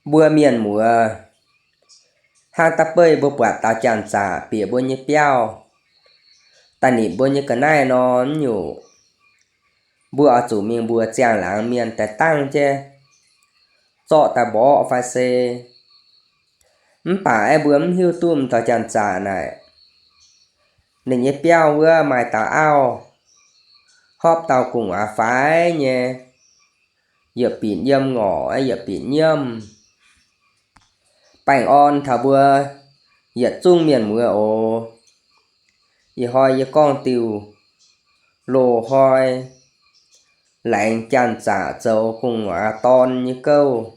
Mbuo mienh muoz hnangv da'beiv mbuo buatc dauh janx-zaqc bieqc mbuo nyei biauv daaih nipc mbuo nyei ga'naaiv nor, mv nyungc mbuo oix zuqc mingh mbuox ziangh laangz mienh daaih dangv jienv zorqv daaih mborqv fai se. Mv baac aeqv, mbuo mv hiuv duqv m'dauh janx-zaqc naaic ninh nyei biauv wuov maaih dauh auv, hopv dauh gu'nguaaz faix nyei, yietc binc yiem ngorc, yietc binc nyiemv. Baengh orn taux mbuo yietc zungv mienh muoz oc. Ih hnoi yie gorngv diuh loz-hnoi laengz janx-zaqc zoux gu'nguaaz dorn nyei gouv.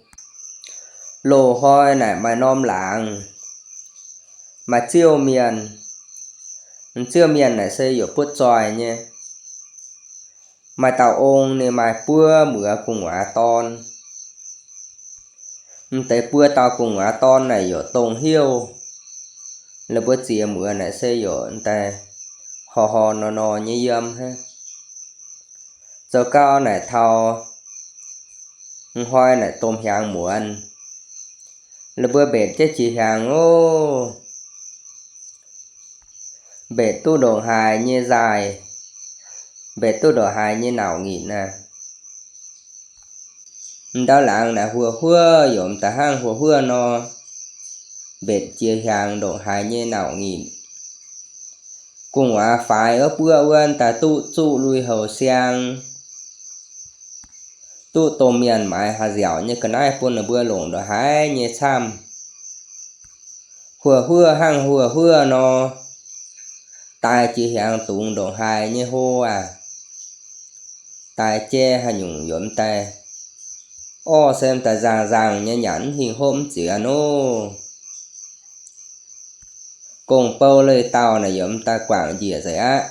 Loz-hnoi naaic maaih norm laangz, maaih ziouv mienh. Ziouv mienh naaic se yaac butv zoih nyei. Maaih dauh ong ninh maaih buo muoz gu'nguaaz dorn. M'deix buo dauh gu'nguaaz dorn naaic yaac dongh heuv. La'buo ziex muoz naaic se yaac m'daaih hor hor nor nor nyei yiem hnangv. Zoux gau naaic taux hnoi naaic domh hiaangx muonz, la'buo mbenc jienv jiex hiaangx oc. Mbenc duqv ndongc haaix nyei nzaaih, mbenc duqv ndongc haaix nyei nauc nyitc naaic. M'dauh laangz naaic huoz huov yaac m'daaih hnangv huoz huov nor, mbenc jiex hiaangx ndongc haaix nyei nauc nyitc. Gu'nguaaz faix wuov buoqv wuov daaih duqv zuqv lui-houx siang, duqv domh mienh maaiz haaix nziaauc nyei ga'naaiv bun ninh mbuo longc ndongc haaix nyei camv. Huoz huov hnangv huoz huov nor, daaih jiex hiaangx dungz ndongc haaix nyei hlo aac, daaih jai haaix nyungc yaac m'daaih orv se m'daaih nzangc nzangc nyei nyanc mv hingh hopv mv ziex nor. Gong-bou leih dauh naaic yaac m'daaih guangc njiec nzengc aqv.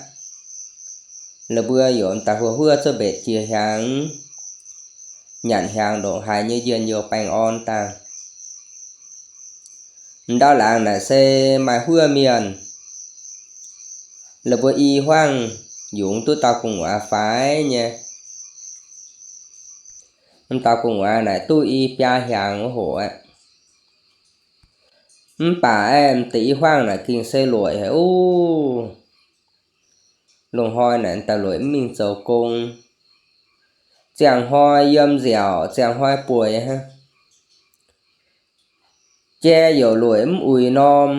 La'buo yaac m'daaih huoz huov cuotv mbenc jiex hiaangx, nyanc hiaangx ndongc haaix nyei njien-youh baengh orn daaih. M'dauh laangz naaic se maaih huov mienh. La'buo i hmuangv yungz duqv dauh gu'nguaaz faix nyei. M'dauh gu'nguaaz naaic duqv i biaa hiaangx wuov hoc aqv. Mv baac aeqv, m'deix i hmuangv naaic gengh se lueic haic oc. Loz-hnoi naaic m'daaih lueic mv mingh zoux gong. Ziangh hnoi yiem nziaauc, ziangh hnoi bueix hnangv. Jai yaac lueic mv uix norm,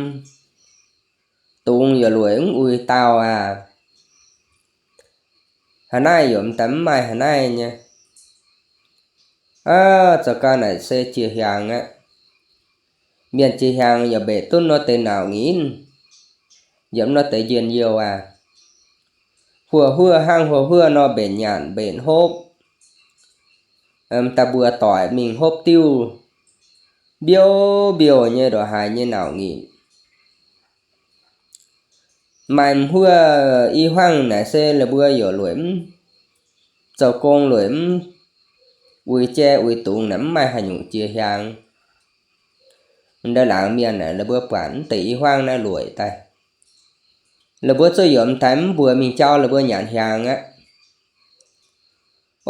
dungz yaac lueic mv uix dauh aac. Haaix naaiv yaac m'daaih mv maaih haaix naaiv nyei. Aav, zoux gau naaic se jiex hiaangx aqv. Mienh jiex hiaangx yaac mbenc duqv nor deix nauc nyitc, yiem nor deix njien-youh aac. Huoz huov hnangv huoz huov nor mbenc nyanc mbenc hopv. M'daaih mbuox doic mingh hopv diuv, mbiouv mbiouh nyei ndongc haaix nyei nauc nyitc. Maaih m'huov i hmuangv naaic se la'buo yaac lueic mv zoux gong, lueic mv uix jai uix dungz naaic mv maaih haaix nyungc jiex hiaangx. Ndau laangz mienh naaic la'buo buatc mv deix i hmuangv naaiv lueic daaih, la'buo zuqc yaac m'daaih mv mbuox mingh jauv la'buo nyanc hiaangx aqv.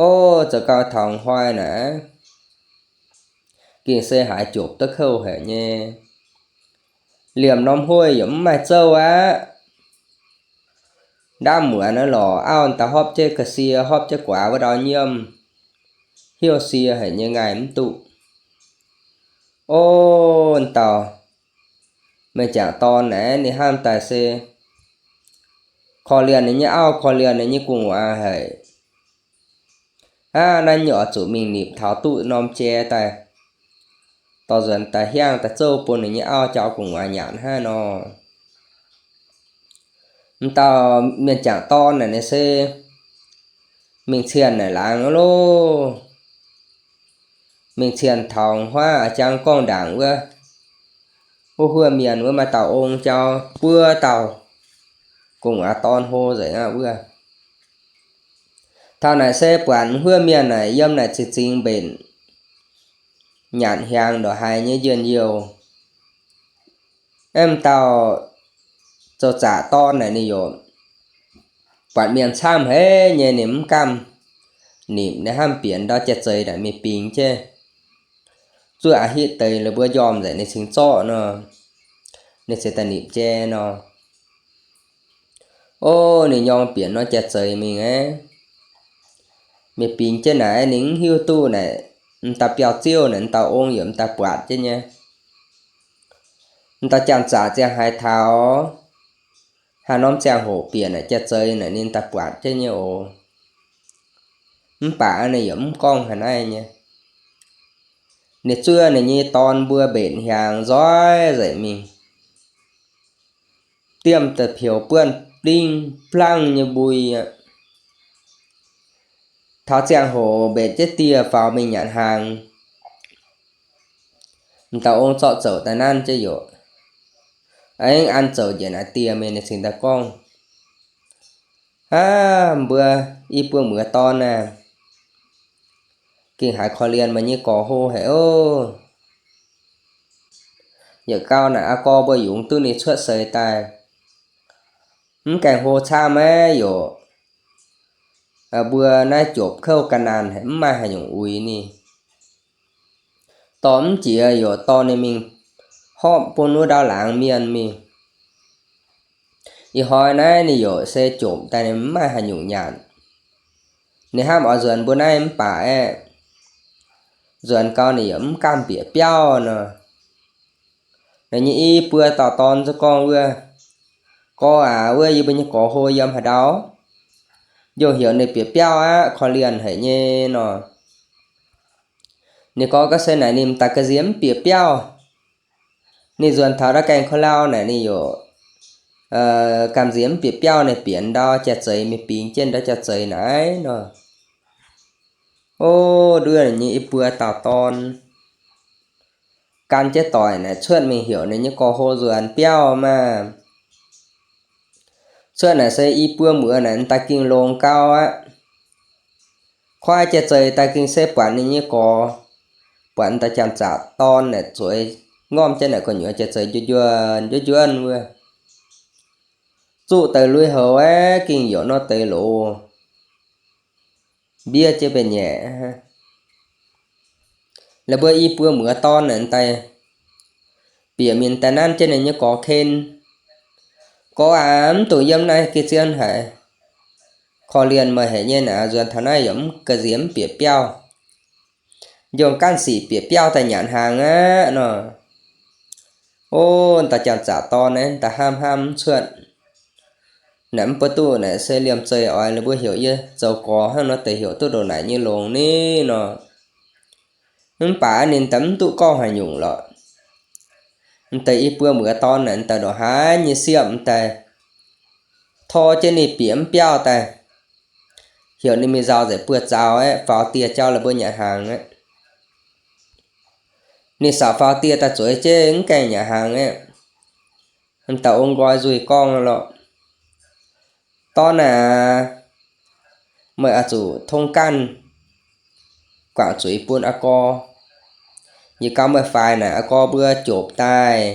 Ov, zoux gau taux hnoi naaic, gengh se haiz jopc duqv kouv haic nyei. Liemh norm hoi yaac mv maaih zouv aqv. Ndaamv muonz naaiv lorqc, auv daaih hopv jienv ga'sie, hopv jienv guaax wuov ndau nyiemv, hnyouv sie haic nyei, ngaih mv duqv. Ov, dauh mienh jangc dorn naaic ninh hnamv daaih se korv-lienh ninh nyei auv, korv-lienh ninh nyei gu'nguaaz haic. Aav, naaiv nyungc oix zuqc mingh nipc taux duqv norm jai daaih, dorh nzuonx daaih hiaangx daaih zouv bun ninh nyei auv jauv gu'nguaaz nyanc hnangv nor. M'dauh mienh jangc dorn naaic ninh se mingh cienh naaic laangz loh. Mingh cienh taux huaav jangx gorngv ndaangc wuov, wuov huov mienh wuov maaih dauh ong jauv buov dauh gu'nguaaz dorn hlo nzengc aqv wuov. Taux naaic se buatc huov mienh naaic yiem naaic zingx zingx mbenc, nyanc hiaangx ndongc haaix nyei njien-youh. Aeqv, m'dauh zoux zaqc dorn naaic ninh yaac buatc mienh camv haic nyei, ninh mv gamh nipc, ninh hnamv bieqc ndau jai-zeix naaic mingh bingx jienv. zuov a'hitv deix la'buo njormh nzengc ninh cingx zorqv nor, ninh cingx daaih nipc jai nor. O, ninh nyorng bieqc norm jai-zeix mingh aeqv, mingh bingx jienv naaic, ninh mv hiuv duqv naaic, m'daaih biauv-ziouv naaic, m'daaih ong yaac m'daaih buatc jienv nyei. M'daaih janx-zaqc ziangh haaix taux, haaix norm ziangh hoc bieqc naaic jai-zeix naaic, ninh daaih buatc jienv nyei oc. Mv baac ninh yaac mv gorngv haaix naaiv nyei. Ninh zuov ninh nyei dorn mbuo mbenc hiaangx nzoih nzengc mingh, diemv da'pieux buonv blingv blangv nyei mbui aqv. Taux ziangh hoc mbenc jienv dieh faaux mingh nyanc hnaangx. M'daaih ong zorqv zouc daaih nanv jienv yoc. Aengx an zouc njiec naaic dieh mingh, ninh cingx daaih gorngv, Aav, mbuo i buo muoz dorn aah, gengh haiz korv-lienh meih nyei gorx hlo haic oc. Yietc gau naaic aa gorx mbuo yungz duqv ninh cuotv seix daaih, mv gaengh hlo camv maiv yoc. Mbuo naaiv jopc kouv ga'naanh haic, mv maaih haaix nyungc uix ninh. Dorh mv jiex yoc, dorh ninh mingh horpc bun wuov ndau laangz mienh mingh. Ih hnoi naaiv ninh yoc se jopc daaih ninh mv maaih haaix nyungc nyanc. Ninh hnamv oix nzuonx mbuo naaiv mv baac aeqv, nzuonx gau ninh yaac mv gamh bieqc biauv nor. Ninh nyei i buo dauh dorn za'gengh gorngv wuov, Gorx aac, wuov yie mbuo nyei gorx hlo yiem haaix ndau? Njongc heuc ninh bieqc biauv aqv, korv-lienh haic nyei nor. Ninh gorngv gaax se naaic ninh m'daaih gamh nziex mv bieqc biauv. Ninh nzuonx taux ndau gaengh korv-lauh naaic ninh yaac gamh nziex mv bieqc biauv, ninh bieqc ndau jaax-zeix mingh bingx jienv ndau jaax-zeix naaic nor. O, nduov ninh nyei i buo dauh dorn gan jienv doic naaic cuotv mingh heuc ninh nyei gorx hlo nzuonx biauv maah. Cuotv naaic se i buo muoz naaic daaih gengh longx gau aqv. Kuaaiv jaax-zeix daaih gengh se buatc ninh nyei gorx, buatc daaih janx-zaqc dorn naaic zueiz ngormv jienv naaic gu'nyuoz jaax-zeix njuonv njuonv njuonv njuonv wuov. Zuqv deix lui-houx aeqv, gengh youc nor deix loz mbiev jienv mbenc nyeic. Laaix mbuo i buo muoz dorn naaic daaih bieqc mingh daaih nanv jienv ninh nyei gorx ken, Gorx aac, mv dungx yiem naaiv geh zien haic. Korv-lienh meih haic nyei naaic, nzuonx taux naaiv yaac mv gamh nziex mv bieqc biauv. Njongc gaanv sic bieqc biauv daaih nyanc hnaangx aqv nor. O, daaih janx-zaqc dorn naaiv daaih hnamv hnamv mv cuotv. Naaic mv baac duqv naaic se liemh zeih oix laaix mbuo heuc yie zoux gorx hnangv nor deix heuc duqv ndongc naaic nyei longx ni nor. Mv baac ninh daaih mv duqv gorngv haaix nyungc lorqc. M'daaih i buo muoz dorn naaic daaih ndongc haaix nyei siepv m'daaih tor jienv ninh bieqc mv biauv daaih, heuc ninh mingh nzaaux nzengc buoz-zaux aeqv, faaux dieh jauv laaix mbuo nyanc hnaangx aeqv. Ninh saauc faaux dieh daaih zueiz jienv mv gaengh nyanc hnaangx aeqv, m'daaih ong nqoi nzuih gorngv lorqc, Dorn aac, meih oix zuqc tong ganh guangc zuiz bun aa gorx. Yietc gau meih faix naaic aa gorx mbuo jopc daaih,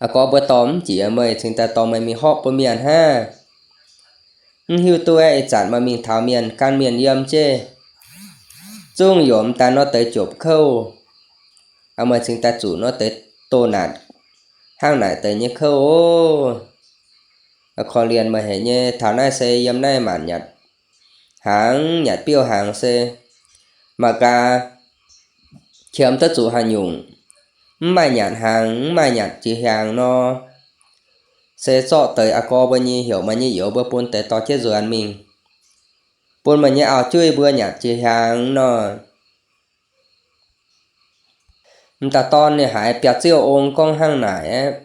aa gorx mbuo dorh mv jiex meih cingx daaih dorh meih mingh horpc bun mienh hnangv. Mv hiuv duqv aeqv, ih zanc meih mingh taux mienh, gan mienh yiem jienv, zungv yaac m'daaih nor deix jopc kouv. Aa, meih cingx daaih zuqc nor deix doh naatc hnangv naaic deix nyei kouv oc. Korv-lienh meih haic nyei, taux naaiv se yiem naaiv maanc nyanc hnaangx nyanc biouv hnaangx se mangc gaax, qiemx duqv zuqc haaix nyungc, mv maaih nyanc hnaangx, mv maaih nyanc jiex hnyangx nor, se zorqv deix aa gorx mbuo nyei, heuc meih nyei youz mbuo bun deix dorh jienv nzuonx mingh, bun meih nyei auv-juiv mbuo nyanc jiex hnyangx nor. M'daaih dorn ninh haiz biauv-ziouv ong gorngv hnangv naaic aeqv,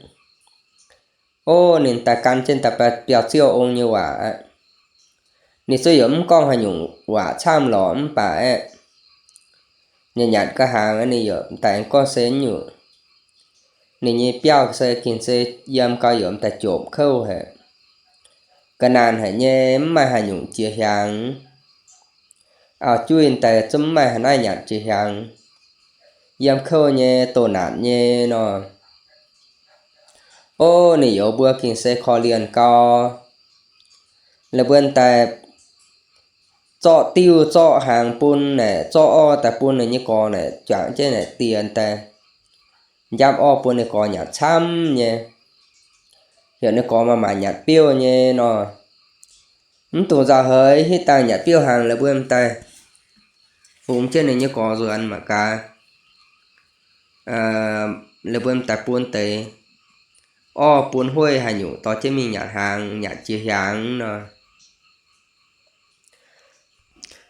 o, ninh daaih gan jienv daaih biauv-ziouv ong nyei waac aqv. Ninh zungv yaac mv gorngv haaix nyungc waac camv lorqc mv baac aeqv, nyanc nyanc ga'hnaangx ninh yaac m'daaih aengx gorngv se nyungc. Ninh nyei biauv se gengh se yiem gau yaac m'daaih jopc kouv haic. Ga'naanh haic nyei, mv maaih haaix nyungc jiex hnyangx. Auv-juiv daaih zungv mv maaih haaix naaiv nyanc jiex hnyangx. Yiem kouv nyei, doh naatc nyei nor. O, ninh youz mbuo gengh se korv-lienh gau. Laaix mbuo daaih zorqv diuh zorqv hnaangx bun naaic, zorqv orv daaih bun ninh nyei gorx naaic, juangc jienv naaic dieh daaih, njapv orv bun ninh gorx nyanc camv nyei. Heuc ninh gorx maaih maaic nyanc biouv nyei nor. Mv dungx nzauh heix, hitv dangh nyanc biouv hnaangx, la'buo m'daaih fungx jienv ninh nyei gorx nzuonx mangc gaax, la'buo m'daaih bun deix orv bun hueiv haaix nyungc dorh jienv mingh nyanc hnaangx, nyanc jiex hiaangx nor.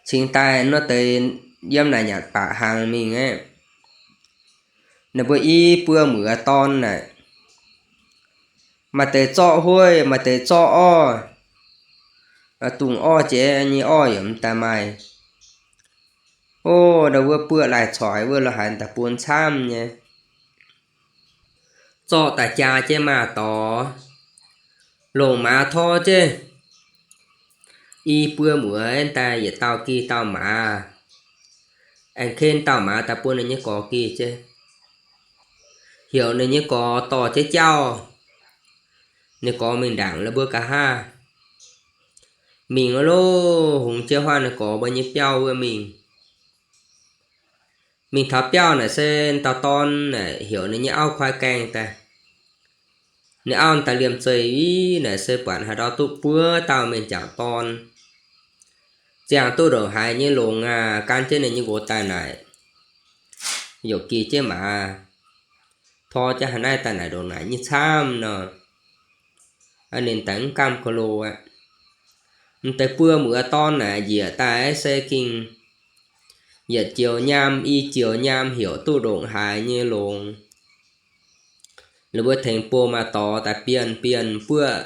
Cingx daaih nor deix yiem naaic nyanc baac hnaangx mingh aeqv, ninh mbuo i buo muoz dorn naaic, maaih deix zorqv hueiv, maaih deix zorqv orv, dungz orv jiex nyei orv yaac m'daaih maaih. O, ndau wuov buoqv lai-coix wuov lo haaix daaih bun camv nyei. Zorqv daaih jaa jienv maaz-dorx, longc maaz tor jienv i buo muoz daaih yietc dauh gih dauh maaz, aengx ken dauh maaz daaih bun ninh nyei gorx gih jienv. Heuc ninh nyei gorx dorh jienv jauv, ninh gorx mingh ndaangc la'buo nqa'haav. Mingh wuov loh, hungx jienv huaav ninh gorx mbuo nyei biauv wuov mingh. Mingh taux biauv naaic se dauh dorn naaic heuc ninh nyei auv koi gaengh daaih. Ninh auv daaih liemh zeih i naaic se buatc haaix ndau duqv buo dauh mienh jangc dorn. Ziangh duqv ndongc haaix nyei longx aqv, gan jienv ninh nyei nqox daaih naaic, youc gih jienv maaz, tor jienv haaix naaiv daaih naaic ndongc naaic nyei camv nor. Ninh daaih mv gamh ga'lo aqv. M'deix buo muoz dorn naaic njiec daaih se gengh yietc joux nyaam i joux nyaam heuc duqv ndongc haaix nyei longx. La'buo tengx bou maaz-dorx daaih bienh bienh buoqv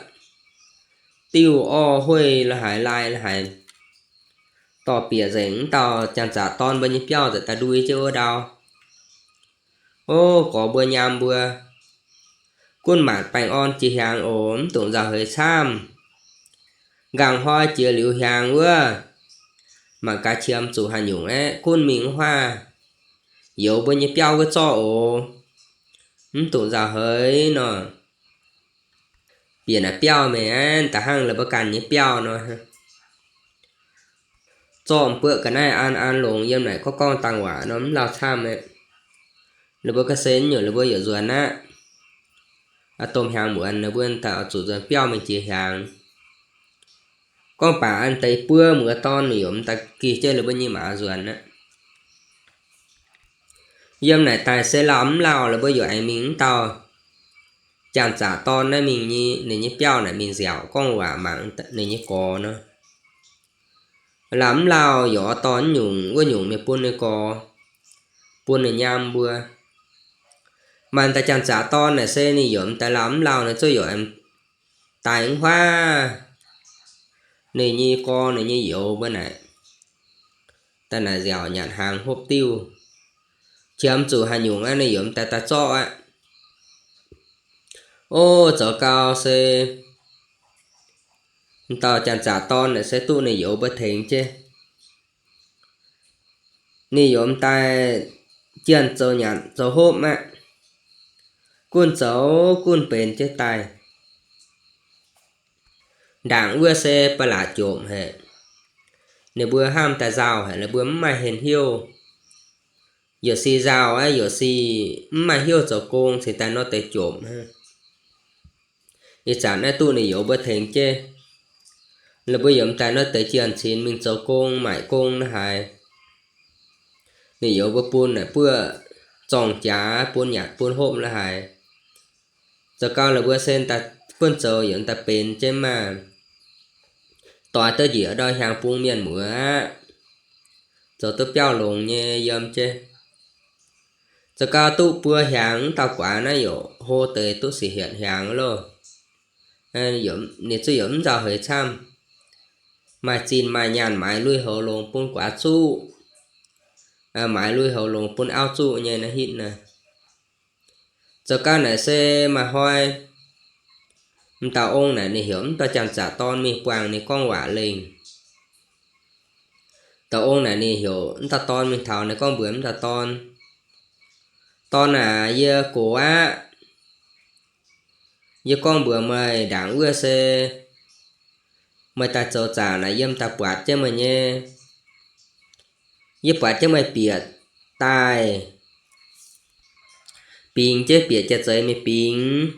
diuh orv hueiv lo haaix lai lo haaix, dorh bieqc nzengc m'dauh janx-zaqc dorn mbuo nyei biauv nzengc daaih ndui jienv wuov ndau. O, gorx mbuo nyaam mbuo, gunv maanc baengh orn jiex hiaangx oc, mv dungx nzauh heix camv. Nqaang hnoi jiex liuz hiaangx wuov, mangc gaax qiemx zuqc haaix nyungc aeqv, gunv mingh wuov huaav youz mbuo nyei biauv wuov zorqv oc. Mv dungx nzauh heix nor. Bieqc naaic biauv mingh aeqv, da'hnangv la'buo ganh nyei biauv nor. Zorqv m'buoqv ga'naaiv an an longx yiem naaic gorngv gorngv dangh waac nor mv lauh camv aeqv. La'buo ga'sen nyungc la'buo yaac nzuonx aqv. Domh hiaangx muonz la'buo daaih oix zuqc nzuonx biauv mingh jiex hiaangx. Gorngv baac an deix buo muoz dorn ninh yaac m'daaih gih jienv la'buo nyei maaz nzuonx aqv. Yiem naaic daaih se lauh mv lauh la'buo yaac aengx mingh mv dauh janx-zaqc dorn naaiv mingh nyei, ninh nyei biauv naaic mingh nziaauc gorngv waac mangc ninh nyei gorx nor. Lauh mv lauh yaac oix dorh nyungc wuov nyungc mingh bun ninh gorx, bun ninh nyaam mbuo. Maaih daaih janx-zaqc dorn naaic se ninh yaac m'daaih lauh mv lauh naaic zungv yaac daaih mv huaav. Ninh nyei gorx ninh nyei youz mbuo naaic daaih naaic nziaauc nyanc hnaangx hopv diuh, qiemx zuqc haaix nyungc aqv ninh yaac m'daaih daaih zorqv aqv. O, zoux gau se m'dauh janx-zaqc dorn naaic se duqv ninh youz mbuo tengx jienv. Ninh yaac m'daaih jienh zoux nyanc zoux hopv aqv. Gunv zoux gunv benx jienv daaih. Ndaangc wuov se ba'laqc jomc haic. Ninh mbuo hnamv daaih nzauh haic, ninh mbuo mv maaih henh hiuv. Yaac si nzauh aqv, yaac si mv maaih hiuv zoux gong cingx daaih nor deix jomc hnangv. Ih zanc naaiv duqv ninh youz mbuo tengx jienv, ninh mbuo yaac m'daaih nor deix jienh cingx mingh zoux gong maaic gong naaiv haiz. Ninh youz mbuo bun naaic buoqv zorng jaax bun nyanc bun hopv naaiv haiz. Zoux gau ninh mbuo se daaih gunv zoux yaac daaih benx jienv maah. Doix duqv njiec ndau hiaangx bung mienh muoz aqv. Zoux duqv biauv longx nyei yiem jienv. Zoux gau duqv buo hiaangx mv dauh guaax naaiv yaac hlo deix duqv siec hietc hiaangx loh. Ninh zungv yaac mv nzauh heix camv. Maaih zinh maaih nyaanh maaiz lui-houx longx bun guaax zuqv, maaiz lui-houx longx bun auv zuqv nyei naaiv hitv naaiv. Zoux gau naaic se maaih hnoi m'dauh ong naaic ninh heuc mv dauh janx-zaqc dorn mingh buangh ninh gorngv waac lengh. Dauh ong naaic ninh heuc mv dauh dorn mingh taux ninh gorngv mbuox mv dauh dorn, Dorn aac, yie gox aqv. Yie gorngv mbuox meih ndaangc wuov se meih daaih zoux zaangc naaic yiem daaih buatc jienv meih nyei. Yie buatc jienv meih bieqc daaih bingx jienv, bieqc jiex zeix meih bingx.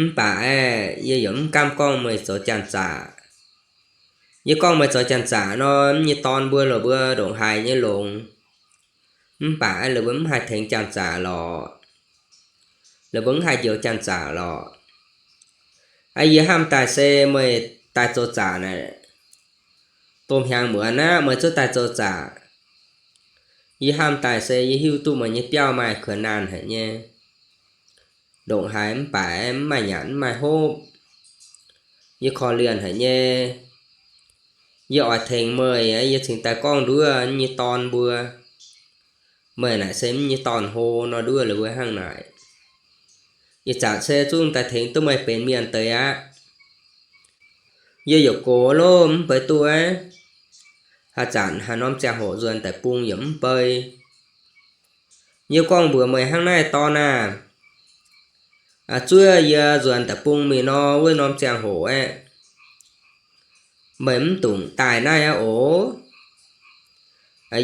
Mv baac aeqv, yie yaac mv gaamv gorngv meih zoux janx-zaqc. Yie gorngv meih zoux janx-zaqc nor, yie nyei dorn mbuo lorqc, mbuo ndongc haaix nyei longx. Mv baac aeqv, lorqc, mbuo mv haih tengx janx-zaqc lorqc. Lorqc, mbuo mv haih njoux janx-zaqc lorqc. Aa, yie hnamv daaih se meih daaih zoux zaqc naaic, domh hnyangx muonz aqv, meih zuqc daaih zoux zaqc. Yie hnamv daaih se yie hiuv duqv meih nyei biauv maaih kuonx naanh haic nyei. Ndongc haaix mv baac mv maaih nyanc mv maaih hopv. Yie korv-lienh haic nyei. Yie oix tengx meih, yie cingx daaih gorngv nduov yie nyei dorn mbuo. Meih naaic se yie nyei dorn-hlo nor, nduov lorqc, mbuo hnangv naaic. Ih zanc se zungv daaih tengx duqv meih benx mienh deix aqv. Yie yaac gox loh, mv bei duqv aqv. Haaix zanc haaix norm ziangh hoc nzuonx deic-bung yaac mv bei. Yie gorngv mbuox meih hnangv naaiv, dorn aah, zuov yie nzuonx deic-bung mingh nor, wuov norm ziangh hoc aeqv, meih mv dungx daaih naaiv aqv oc.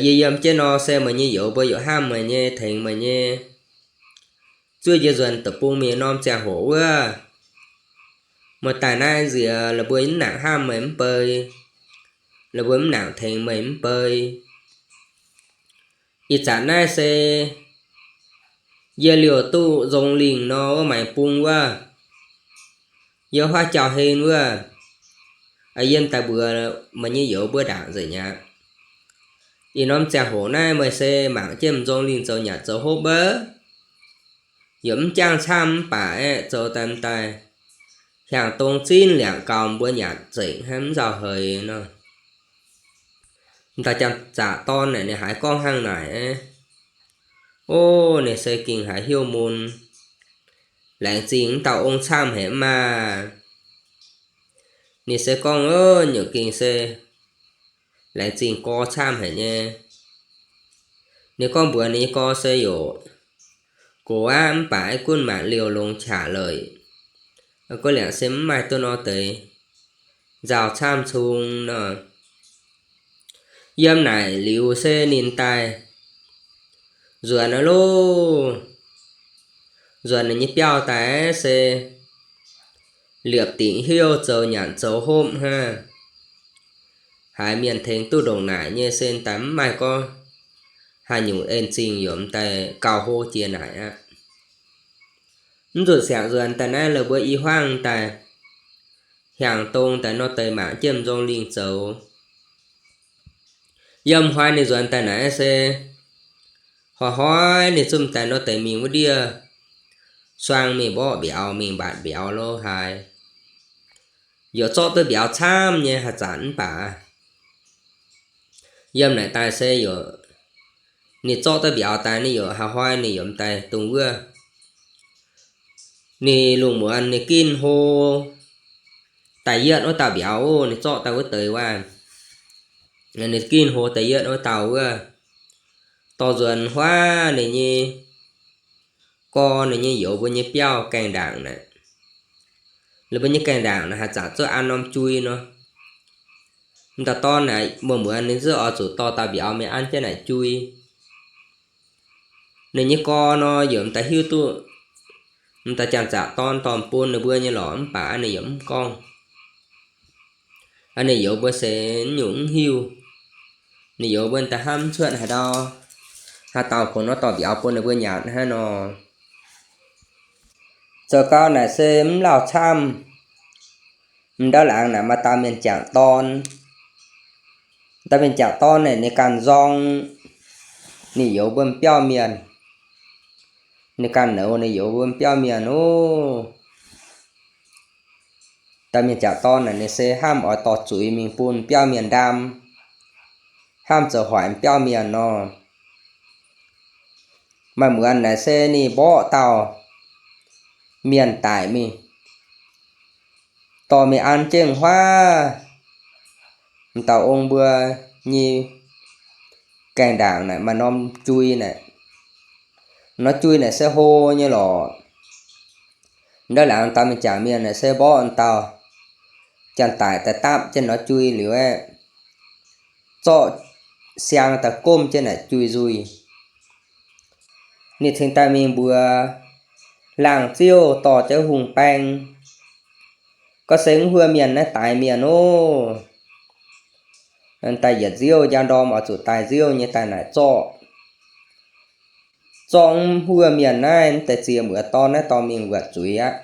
Yie yiem jienv nor se meih nyei youz mbuo yaac hnamv meih nyei, tengx meih nyei. Zuov yie nzuonx deic-bung mingh norm ziangh hoc wuov, meih daaih naaiv nziex, lorqc, mbuo mv nangc hnamv meih mv bei, lorqc, mbuo mv nangc tengx meih mv bei. Ih zanc naaiv se yie liouh duqv nzong lingh nor, wuov maengx bung wuov, yie huaav jauv-hlen wuov, yie daaih mbuox meih nyei youz mbuo ndaangc nzengc aqv. Ih norm ziangh hoc naaiv meih se mangc jienv m'nzong lingh zoux nyanc zoux hopv wuov, yaac mv jangv camv mv baac aeqv, zoux daaih m'daaih hiaangx dong zinh liangc gaux mbuo nyanc nzengc hnangv, mv nzauh heix nor. M'daaih janx-zaqc dorn naaic ninh haiz gorngv hnangv naaic aeqv, o, ninh se gengh haiz hnyouv mun. Laengz zingh m'dauh ong camv haic maah. Ninh se gorngv, o, nyungc gengh se laengz zingh gorx camv haic nyei. Ninh gorngv mbuox ninh nyei gorx se yaac gox aqv, mv baac aeqv, gunv mangc liouh longx qaqv leiz, gorngv liangc se mv maaih duqv nor deix nzauh camv cung nor. Yiem naaic liuz se ninh daaih nzuonx aqv loh. Nzuonx ninh nyei biauv daaih se liepc dingc hnyouv zoux nyanc zoux hopv hnangv. Haiz mienh tengx duqv ndongc naaic nyei se daaih mv maaih gorngv haaix nyungc en-zingh yaac m'daaih gauh hlo jiex naaic aqv. Mv nzunc siangx nzuonx daaih naaiv lorqc, mbuo i hmuangv daaih hiaangx dong daaih nor deix mangc jienv m'nzong lingh zoux. Yiem hnoi ninh nzuonx daaih naaiv se hnoi-hnoi ninh zungv daaih nor deix mingh wuov ndiev suang mingh mborqv mbiauz, mingh mbatc mbiauz lo haaix, yaac zorqv duqv mbiauz camv nyei haaix zanc mv baac yiem naaic daaih se yaac ninh zorqv duqv mbiauz daaih, ninh yaac hnoi-hnoi ninh yaac m'daaih dungx wuov. Ninh lungh muonz ninh ginv hlo da'yietv wuov dauh mbiauz, ninh zorqv daaih wuov deix waac, ninh ginv hlo da'yietv wuov dauh wuov, dorh nzuonx huaav ninh nyei gorx, ninh nyei youz mbuo nyei biauv gaengh ndaangc naaic. Lorqc, mbuo nyei gaengh ndaangc naaic haaix zanc zuqc an norm jui nor. M'daaih dorn naaic muonz-muonz ninh zungv oix zuqc dorh dauh mbiauz mingh an jienv naaic jui. Ninh nyei gorx nor yaac m'daaih hiuv duqv m'daaih janx-zaqc dorn dorh bun ninh mbuo nyei lorqc, mv baac ninh yaac mv gorngv. Ninh youz mbuo se nyungc mv hiuv. Ninh youz mbuo daaih hnamv cuotv haaix ndau, haaix dauh kungx nor dorh mbiauz bun ninh mbuo nyanc hnangv nor. Zoux gau naaic se mv lauh camv. M'ndauh laangz naaic maaih dauh mienh jangc dorn. Dauh mienh jangc dorn naaic ninh ganh nzorng ninh youz mbuo biauv mienh. Ninh ganh nouz ninh youz mbuo biauv mienh oc. Dauh mienh jangc dorn naaic ninh se hnamv oix dorh zuiz mingh bun biauv mienh ndaam, hnamv zoux hoic biauv mienh nor. Maaih muonz naaic se ninh mborqv dauh mienh daic mingh, dorh mingh an jienv huaav m'dauh ong mbuo nyei gaengh ndaangc naaic maaih norm jui naaic. Norm jui naaic se hlo nyei lorqc. M'ndauh laangz dauh mienh jangc mienh naaic se mborqv m'dauh janx-daic daaih dapv jienv norm jui liuz aeqv, zorqv siang daaih gomv jienv naaic jui nzuih. Ninh cingx daaih mingh mbuox laangz ziouv dorh jienv hungh baeng, gorngv se mv huov mienh naaiv daix mienh oc. Daaih yietc nziouv njang ndorm oix zuqc daaih nziouv nyei daaih naaic zorqv. Zorqv mv huov mienh naaiv, mv deix ziex muoz dorn naaiv dorh mingh wuoqc zuiz aqv.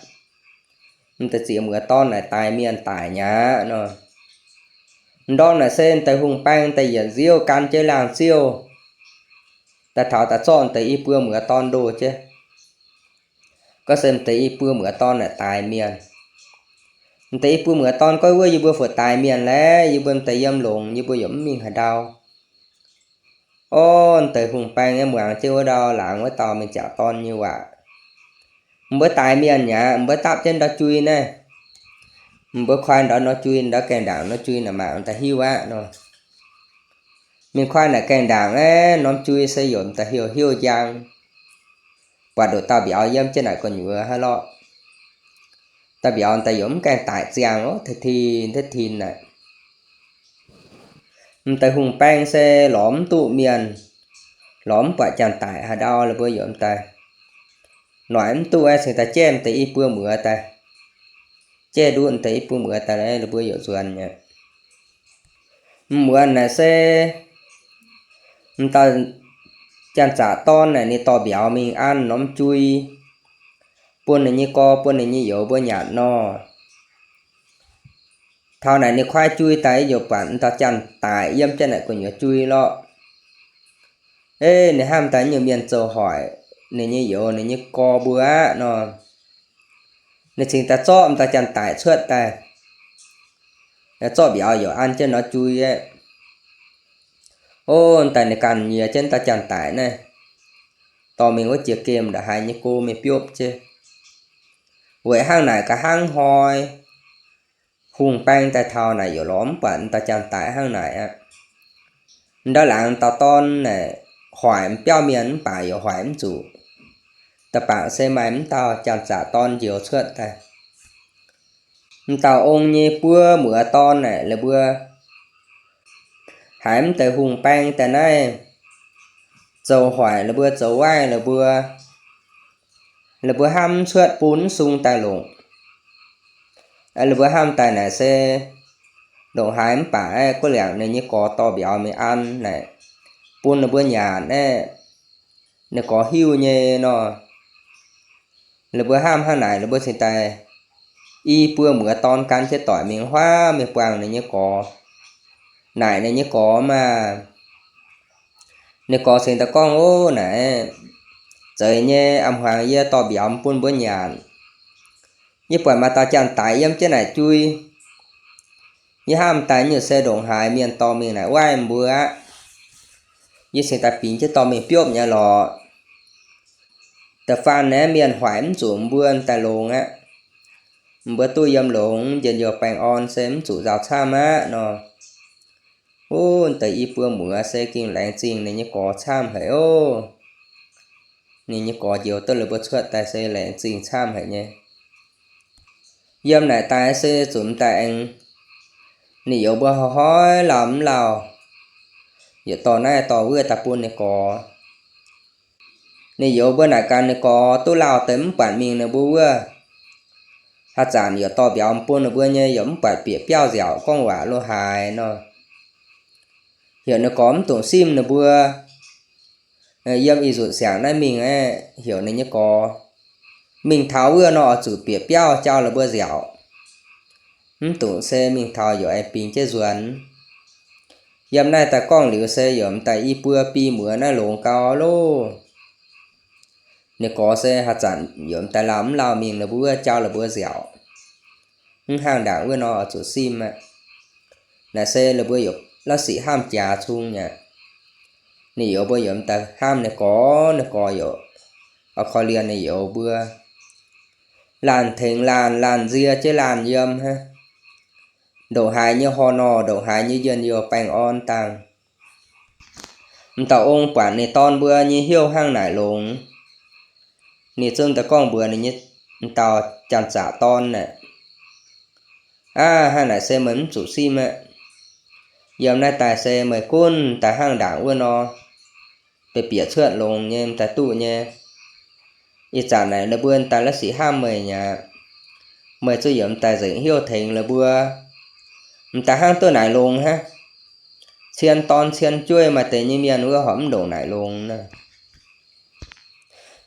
Mv deix ziex muoz dorn naaic daix mienh daic mi'aqv nor. Ndorm naaic se deix hungh baeng daaih yietc nziouv gan jienv laangz ziouv daaih taux daaih zorqv deix i buo muoz dorn ndoh jienv. Gorngv se m'deix i buo muoz dorn naaic daix mienh. M'deix i buo muoz dorn gorngv wuov, yie mbuo fu'jueiv daix mienh laeh, yie mbuo m'deix yiem longx, yie mbuo yaac mv mingh haaix ndau. Orv, m'deix hungh baeng nyei muangx jienv wuov ndau laangz wuov dauh mingh ziaqc dorn nyei waac, mbuo daix mienh mi'aqv, mbuo dapv jienv ndau jui naaiv. Mbuo koi ndau nor jui, ndau gaengh ndaangc nor jui naaic mangc daaih hiuv aqv nor. Mingh koi naaic gaengh ndaangc aeqv, norm jui se yaac m'daaih hiuv hiuv njang. Buatc nduqc dauh mbiauz yiem jienv naaic gu'nyuoz hnangv lorqc. Dauh mbiauz daaih yaac mv gaengh daic ziangh ov, teix tin teix tin naaic. M'deix hungh baeng se lorz mv duqv mienh, lorz mv buatc janx-daic haaix ndau, ninh mbuo yaac m'daaih noic mv duqv aeqv, cingx daaih jaiv m'deix i buo muoz daaih. Jaiv nduqv m'deix i buo muoz daaih, ninh mbuo yaac nzuonx mi'aqv. M'muonz naaic se m'dauh janx-zaqc dorn naaic ninh dorh mbiauz mingh an norm jui bun ninh nyei gorx bun ninh nyei youz mbuo nyanc nor. Taux naaic ninh kuaaiv jui daaih, yaac buatc m'dauh janx-daic yiem jienv naaic gu'nyuoz jui lorqc. Ei, ninh hnamv daaih nyungc mienh zoux hoic ninh nyei youz ninh nyei gorx mbuo aqv nor. Ninh cingx daaih zorqv m'dauh janx-daic cuotv daaih, zorqv mbiauz yaac an jienv norm jui aqv. Ov, daaih ninh ganh nyiex jienv dauh janx-daic naaiv dorh mingh wuov jiex gemh ndongc haaix nyei go mingh biopv jienv. Weic hnangv naaic nqa'haav hnoi hungh baeng daaih taux naaic yaac lorz mv buatc m'dauh janx-daic hnangv naaic aqv. Ndau laangz dauh dorn naaic hoic m'biauv mienh mv baac yaac hoic mv zuqc. Da'bangc se maaih m'dauh janx-zaqc dorn njoux cuotv daaih. M'dauh ong nyei buo muoz dorn naaic la'buo haiz m'deix hungh baeng daaih naaiv zoux hoic la'buo zoux waaiv la'buo, la'buo hnamv cuotv bun mv sung daaih longc. La'buo hnamv daaih naaic se ndongc haaix mv baac aeqv, guv liangc ninh nyei gorx dorh mbiauz mingh an naaic bun ninh mbuo nyanc aeqv, ninh gorx hiuv nyei nor. La'buo hnamv hnangv naaic, la'buo cingx daaih i buo muoz dorn gan jienv doic mingh huaav mingh buangh ninh nyei gorx, naaic ninh nyei gorx maah. Ninh gorx cingx daaih gorngv, Ov, naaic, zeiz nyei, a'hmuangx yie dorh mbiauz bun mbuo nyanc, yie buatc maaih dauh janx-daic yiem jienv naaic jui. Yie hnamv daaih nyungc se ndongc haaix mienh dorh mingh naaic waaiv mbuo aqv. Yie cingx daaih bingx jienv dorh mingh biopv nyei lorqc. Da'faanh naaiv mienh hoic mv zuqc mbuo daaih longx aqv. Mbuo duqv yiem longx, njien-youh baengh orn se mv zuqc nzauh camv aqv nor. Ov, deix i buo muoz se gengh laengz zingh ninh nyei gorx camv haic ov. Ninh nyei gorx njoux duqv la'buo cuotv daaih se laengz zingh camv haic nyei. Yiem naaic daaih se zunc daaih aengx ninh youz mbuo hnoi-hnoi lauh mv lauh, yietc dorh naaiv dorh wuov daaih bun ninh gorx. Ninh youz mbuo naaic ganh ninh gorx duqv lauh deix mv buatc mingh ninh mbuo wuov. Haaix zanc yaac dorh mbiauz bun ninh mbuo nyei yaac mv buatc bieqc biauv nziaauc gorngv waac lo haaix nor. Heuc ninh gorx mv dungx simv ninh mbuo. Yiem ih nzunc siangx naaiv mingh aeqv, heuc ninh nyei gorx mingh taux wuov nor oix zuqc bieqc biauv jauv la'buo nziaauc. Mv dungx se mingh taux yaac aengx bingx jienv nzuonx. Yiem naaiv daaih gorngv liuz se yaac m'daaih i buo biei muoz naaiv longx gau loh. Ninh gorx se haaix zanc yaac m'daaih lauh mv lauh mingh ninh mbuo wuov jauv la'buo nziaauc. Mv hnangv ndaangc wuov nor oix zuqc simv aqv. Naaiv se ninh mbuo yaac la'sic hnamv jaax cung aqv. Ninh youz mbuo yaac m'daaih hnamv ninh gorx, ninh gorx yaac oix korv-lienh ninh youz mbuo. Laanh tengx laanh, laanh nzie jienv laanh yiem hnangv. Ndongc haaix nyei horh nor, ndongc haaix nyei njien-youh baengh orn dangh. M'dauh ong buatc ninh dorn mbuo nyei hnyouv hnangv naaic longx, ninh zungv daaih gorngv mbuox ninh nyei m'dauh janx-zaqc dorn aeqv, Aav, hnangv naaic se meih mv zuqc simv aqv. Yiem naaiv daaih se meih gunv daaih hnangv ndaangc wuov nor, bieqc bieqc cuotv longx nyei, m'daaih duqv nyei. Ih zanc naaic ninh mbuo m'daaih la'sic hnamv meih aqv. Meih zuqc yiem m'daaih nzengc hnyouv tengx ninh mbuo. M'daaih hnangv duqv naaic longx hnangv. Cien dorn cien jueiv maaih deix nyei mienh wuov horpc mv ndongc naaic longx naaic.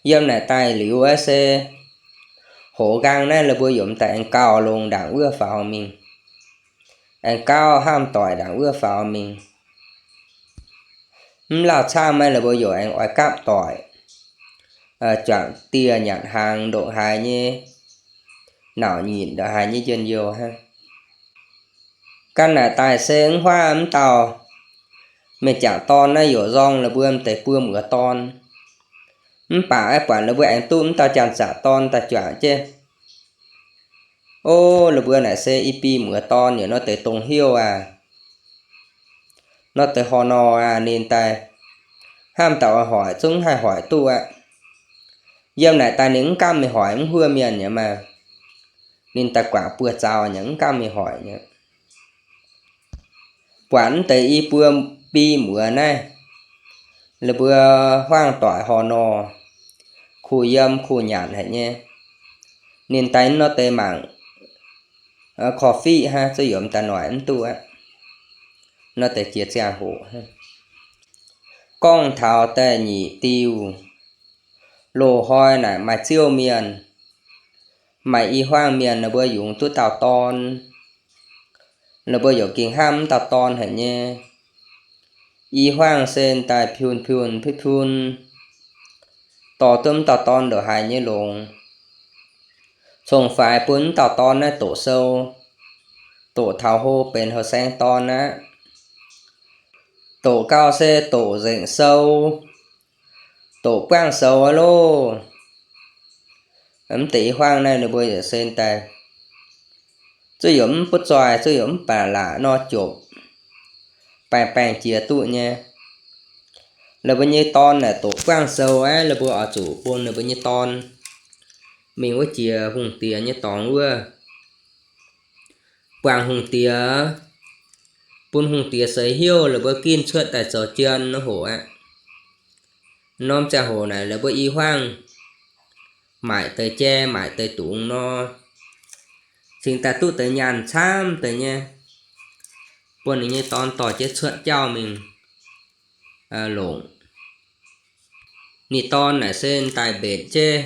Yiem naaic daaih liuz aqv se, hoz nqaang naaiv ninh mbuo yiem m'daaih aengx gauh longx ndaangc wuov faaux mingh. Aengx gauh hnamv doic ndaangc wuov faaux mingh. Mv lauh camv maiv ninh mbuo yaac aengx oix gapv doic, juangc dieh nyanc hnaangx ndongc haaix nyei, nauc nyitc ndongc haaix nyei njien-youh hnangv. Ganh naaic daaih se mv huaav mv dauh mienh jangc dorn naaiv yaac nzorng ninh mbuo m'deix buo muoz dorn. Mv baac aeqv, buatc ninh mbuo aengx duqv mv dauh janx-zaqc dorn daaih juangc jienv. O, ninh mbuo naaic se i bi muoz dorn yaac nor deix dongh heuv aac. Nor deix horh nor aac, ninh daaih hnamv dauh oix hoic zungv haih hoic duqv aqv. Yiem naaic daaih ninh mv gamh mingh hoic mv huov mienh nyei maah. Ninh daaih guangc buoz-zaux nyei, mv gamh mingh hoic nyei. Buatc mv deix i buo bi muoz naaiv, ninh mbuo huaang doic horh nor, kuh yiem kuh nyanc haic nyei. Ninh daaih nor deix mangc korv-fiqv hnangv, zuqc yiem daaih noic mv duqv aqv. Nor deix jiex ziangh hoc, gorngv taux da'nyeic diuh, loz-hnoi naaic maaih ziouv mienh, maaih i huaang mienh ninh mbuo yungz duqv dauh dorn. Ninh mbuo yaac gengh hnamv mv dauh dorn haic nyei. I huaang se daaih piun-piun piun-piun, dorh duqv mv dauh dorn ndongc haaix nyei longx. Cong-faix bun mv dauh dorn naaiv doqc sou, doqc taux hlo benx houh saeng dorn aqv. Doqc gau se doqc nzengc sou, doqc buangv sou aqv loh. Mv deix i huaang naaiv ninh mbuo yaac se daaih zuqc yaac mv butv zoih, zuqc yaac mv baac laac nor jopc, baengh baengh jiex duqv nyei. Ninh mbuo nyei dorn naaic doqc buangv sou aqv, ninh mbuo oix zuqc bun ninh mbuo nyei dorn mingh wuov jiex hungh diex nyei dorngx wuov, buangh hungh diex, bun hungh diex seix hnyouv ninh mbuo ginv cuotv daaih zoux jien wuov hoc aqv. Norm ziangh hoc naaic ninh mbuo i huaang maaic deix jai maaic deix dungz nor, cingx daaih duqv deix nyaanh camv deix nyei, bun ninh nyei dorn dorh jienv cuotv jauv mingh longc. Ninh dorn naaic se daaih mbetc jienv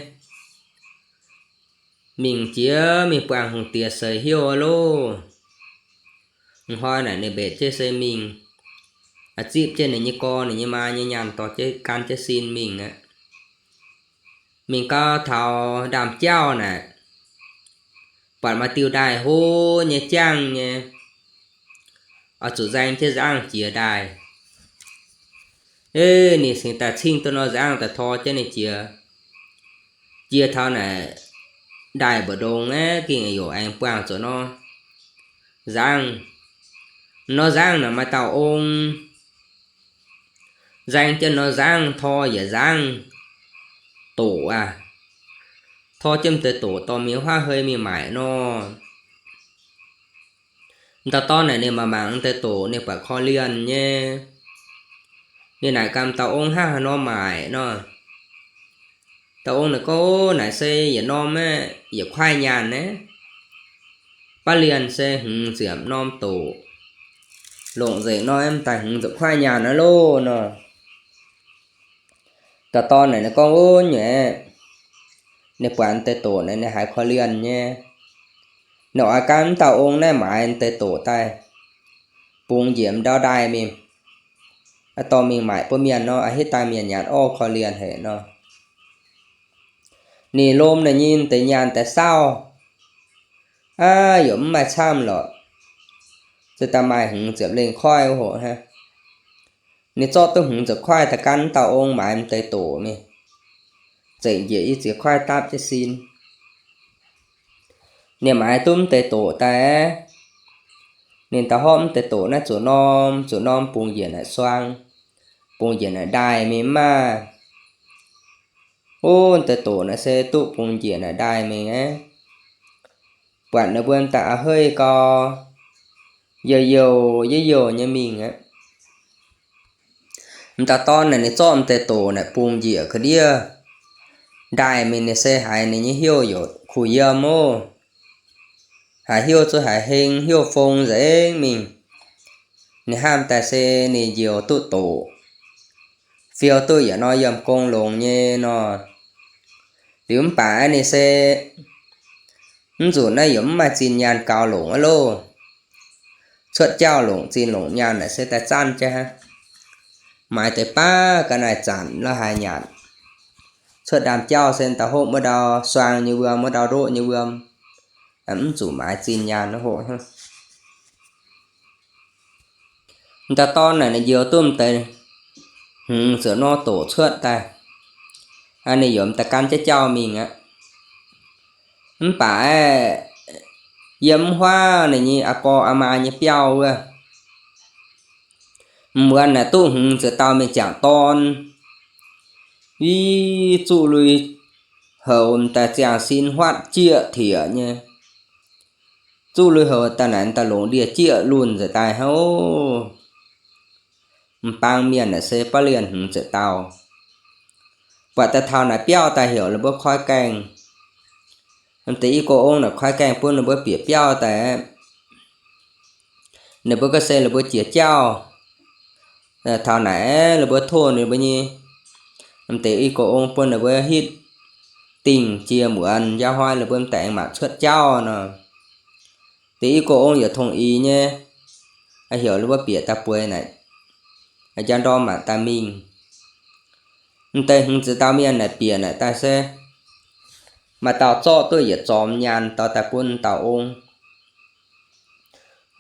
mingh jiex mingh buangh hungh diex seix hnyouv loh. Hnoi naaic ninh mbetc jienv se mingh zipv jienv ninh nyei gorx ninh nyei maa nyei nyaanh dorh jienv gan jienv sin mingh aqv. Mingh gau taux ndaamv-jauv naaic, buatc maaih diuh ndaaih hlo nyei jangv nyei, oix zuqc nzaeng jienv nzangv jiex ndaaih. Ninh cingx daaih cingv duqv nor nzangv daaih tor jienv ninh jiex. Jiex taux naaic ndaaih mbu'ndongx aeqv, gengh yaac aengx buangh zuqc nor nzangv. Nor nzangv naaic maaih dauh ong nzaeng jienv nor nzangv, tor yietc nzangv doqc aqv. Tor jienv m'deix doqc dorh mingh huaav hei mingh maaic nor. M'dauh dorn naaic ninh mangc mangc m'deix doqc, ninh buatc korv-lienh nyei. Ninh naaic gaax m'dauh ong, Hnangv haaix nor maaic nor? Dauh ong naaic gorngv, Naaic se yietc norm aeqv, yietc kuaaiv nyaanh aeqv, baav lienh se hmz ziepc norm doqc. Longc nzengc nor aeqv, m'daaih hmz ziepc kuaaiv nyaanh aqv loh nor. Dauh dorn naaic ninh gorngv, Ov, nyuoqc aeqv, ninh buatc m'deix doqc naaic ninh haiz korv-lienh nyei. Ninh oix gan m'dauh ong naaiv maaiz m'deix doqc daaih bungx njiec m'ndau ndaaih mingh, dorh mingh maaic bun mienh nor, a'hitv daaih mienh nyanc orv korv-lienh haic nor. Ninh lomh ninh nyei deix nyaanh daaih saauv, aav, yaac mv maaih camv lorqc. Se daaih maaih hmz ziepc lengh koiv wuov hoc hnangv. Ninh zorqv duqv hmz ziepc koiv daaih gan m'dauh ong maaiz m'deix doqc mingh, zengc njiec i ziex koiv dapv jienv sin. Ninh maaiz duqv m'deix doqc daaih aqv, ninh daaih horpv m'deix doqc naaiv zuqc norm zuqc norm bungx njiec naaic suang, bungx njiec naaic ndaaih mingh maah. Ov, m'deix doqc naaic se duqv bungx njiec naaic ndaaih mingh aqv. Buatc ninh mbuo daaih a'heiv gau, youh youh, youh youh nyei mingh aqv. M'dauh dorn naaic ninh zorqv m'deix doqc naaic bungx njiec ga'ndiev ndaaih mingh, ninh se haiz ninh nyei heuc yaac kuh yiem oc. Haiz heuc zuqc haiz heng, heuc fong nzengc mingh. Ninh hnamv daaih se ninh njoux duqv doqc, fiou duqv yietc norm yiem gong longx nyei nor. Liuz mv baac ninh se mv nzunc naaiv yaac mv maaih zinh nyaanh gaux longc aqv loh. Cuotv jauv longc zinh longc nyaanh naaic se daaih zanc jienv hnangv. Maaiz deix baav ga'naaiv zanc la'haaix nyanc. Cuotv ndaamv-jauv se daaih hopv wuov ndau suang nyei wuom, wuov ndau ndoqv nyei wuom, mv zuqc maaiz zinh nyaanh hoqc hnangv. M'dauh dorn naaic ninh njoux duqv m'deix hmz ziouc nor doqc cuotv daaih, ninh yaac m'daaih gan jienv jauv mingh aqv. Mv baac aeqv, yiem mv huaav ninh nyei aa gorx aa maa nyei biauv wuov, m'muonz naaic duqv hmz ziouc dauh mienh jangc dorn, i zuqv lui-houx m'daaih ziangh sin huatv jieqv tieqc nyei. Zuqv lui-houx daaih naaic daaih longc ndie-jieqv lunh nzengc daaih hnangv oc. M'bang mienh naaic se baav lienh hmz ziouc dauh. Buatc daaih taux naaic biauv daaih heuc ninh mbuo koi gaengh. M'deix i go ong naaic koi gaengh bun ninh mbuo bieqc biauv daaih. Ninh mbuo ga'sie ninh mbuo jiex jauv. Taux naaic ninh mbuo tov ninh mbuo nyei m'deix i go ong bun ninh mbuo hitv dingh jiex muonz, njang hnoi ninh mbuo m'deix aengx mangc cuotv jauv nor. Deix i go ong yaac tongx eix nyei, heuc ninh mbuo bieqc daaih bueix naaic, njang ndorm mangc daaih mingh. M'deix hmz ziouc dauh mienh naaic bieqc naaic daaih se maaih dauh zorqv duqv yietc zormx nyaanh dorh daaih bun dauh ong.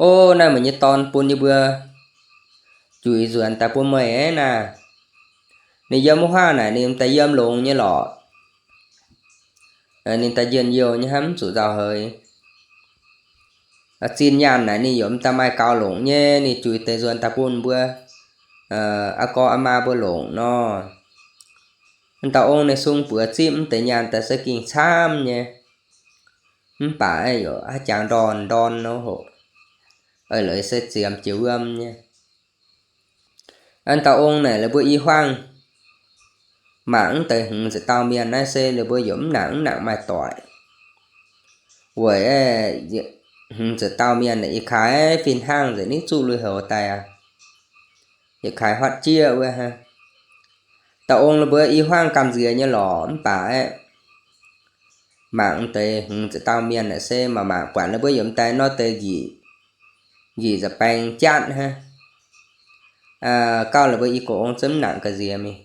O, naaiv meih nyei dorn bun yie mbuo juix nzuonx daaih bun meih aqv naaic. Ninh yiem wuov huaav naaic ninh daaih yiem longx nyei lorqc. Ninh daaih njien-youh nyei hnangv, mv zuqc nzauh heix. Zinh nyaanh naaic ninh yaac m'daaih maaih gaux longc nyei, ninh juix deix nzuonx daaih bun mbuo aa gorx aa maa mbuo longc nor. Dauh ong ninh sung buoz zipv m'deix nyaanh daaih se gengh camv nyei. Mv baac yaac haaix jangx ndorn ndorn nor hoc, eix leiz se ziemx jiex wuom nyei. An dauh ong naaic, ninh mbuo i huaang mangc m'deix hmz ziepc dauh mienh naaiv se ninh mbuo yaac mv nangc mv nangc maaih doic. Weic hmz ziepc dauh mienh naaic yietc kaaix fin-hnangv nzengc, ninh zuqv lui-houx daaih aqv. Yietc kaaix huatv jieqv wuov hnangv. Dauh ong ninh mbuo i huaang gamh nziex nyei lorqc, mv baac aeqv, mangc m'deix hmz ziepc dauh mienh naaic se maaih mangc buatc ninh mbuo yaac m'daaih nor deix njiec, njiec nza'baeng jatv hnangv. Gauh ninh mbuo i gox ong zungv mv nangc ga'nziex mingh.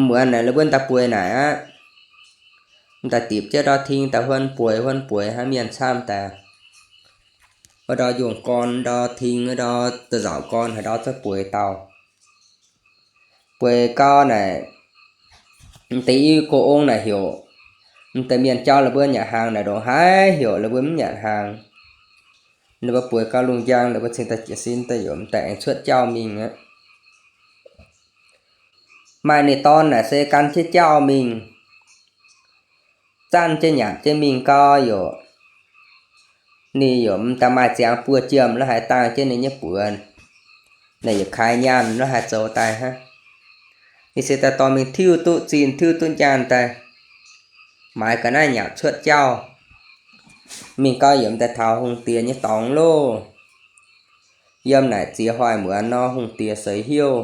Muonz naaic ninh mbuo daaih bueix naaic aqv. Daaih dipc jienv ndor ting daaih huon bueix huon bueix hnangv, mienh camv daaih. Wuov ndor njongh gorn, ndor ting, ndor da'nzauc gorn haaix ndau zungv bueix dauh. Bueix gau naaic, m'deix i gox ong naaic heuc m'deix mienh jauv ninh mbuo nyanc hnaangx naaic ndongc haaix heuc ninh mbuo mv nyanc hnaangx. Ninh mbuo bueix gau lungh njang, ninh mbuo cingx daaih jiez sin daaih yaac m'daaih aengx cuotv jauv mingh aqv. Maaih ninh dorn naaic se gan jienv jauv mingh, zanv jienv nyanc jienv mingh gau yaac, ninh yaac m'daaih maaih ziangx buo jiem la'haaix dangh jienv ninh nyei buoz. Naaic yietc kaaix nyaanh la'haaix zoux daaih hnangv. Ninh se daaih dorh mingh tiuv duqv zinh tiuv duqv nyaanh daaih, maaiz ga'naaiv nyanc cuotv jauv mingh gau yaac m'daaih taux hungh diex nyei dorngx loh. Yiem naaic ziex hoic muonz nor hungh diex seix hnyouv.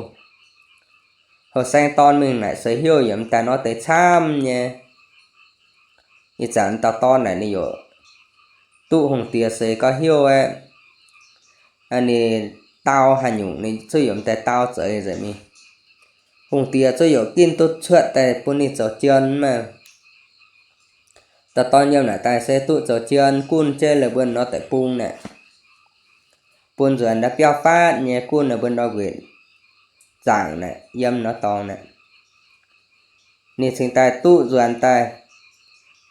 Houh saeng dorn mingh naaic seix hnyouv yaac m'daaih nor deix camv nyei. Ih zanc dauh dorn naaic ninh yaac duqv hungh diex seix gau hnyouv aeqv, ninh dau haaix nyungc ninh zuqv yaac m'daaih dau zeix nzengc mingh. Hungh diex zuqv yaac ginv duqv cuotv daaih bun ninh zoux jien maah. Dauh dorn yiem naaic daaih se duqv zoux jien, gunv jienv la'buonc nor deic-bung naaic, bun nzuonx ndau biauv faatv nyei, gunv la'buonc ndau nquetc zaangc naaic, yiem nor dorngx naaic. Ninh cingx daaih duqv nzuonx daaih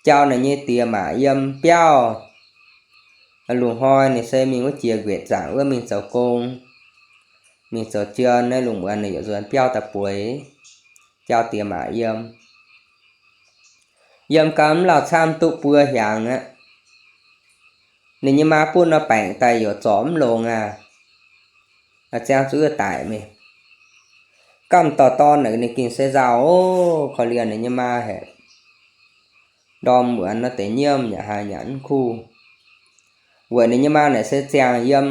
jauv naaic nyei diex maac yiem biauv. Lungh hnoi ninh se mingh wuov jiex nquetc zaangc wuov mingh zoux gong, mingh zoux jien naaiv, lungh muonz ninh yaac nzuonx biauv daaih bueix, jauv diex maac yiem. Yiem gau mv lauh camv duqv buo hiaangx aqv. Ninh nyei maa bun nor baengc daaih youc zorc mv longx aqv. Ziangh zuqc daic mingh. Gamh dauh dorn naaic ninh gengh se nzauh oc, korv-lienh ninh nyei maa haic. Ndorm muonz nor deix nyiemv yaac haiz nyanc mv kuv. Weic ninh nyei maa naaic se ziangh yiem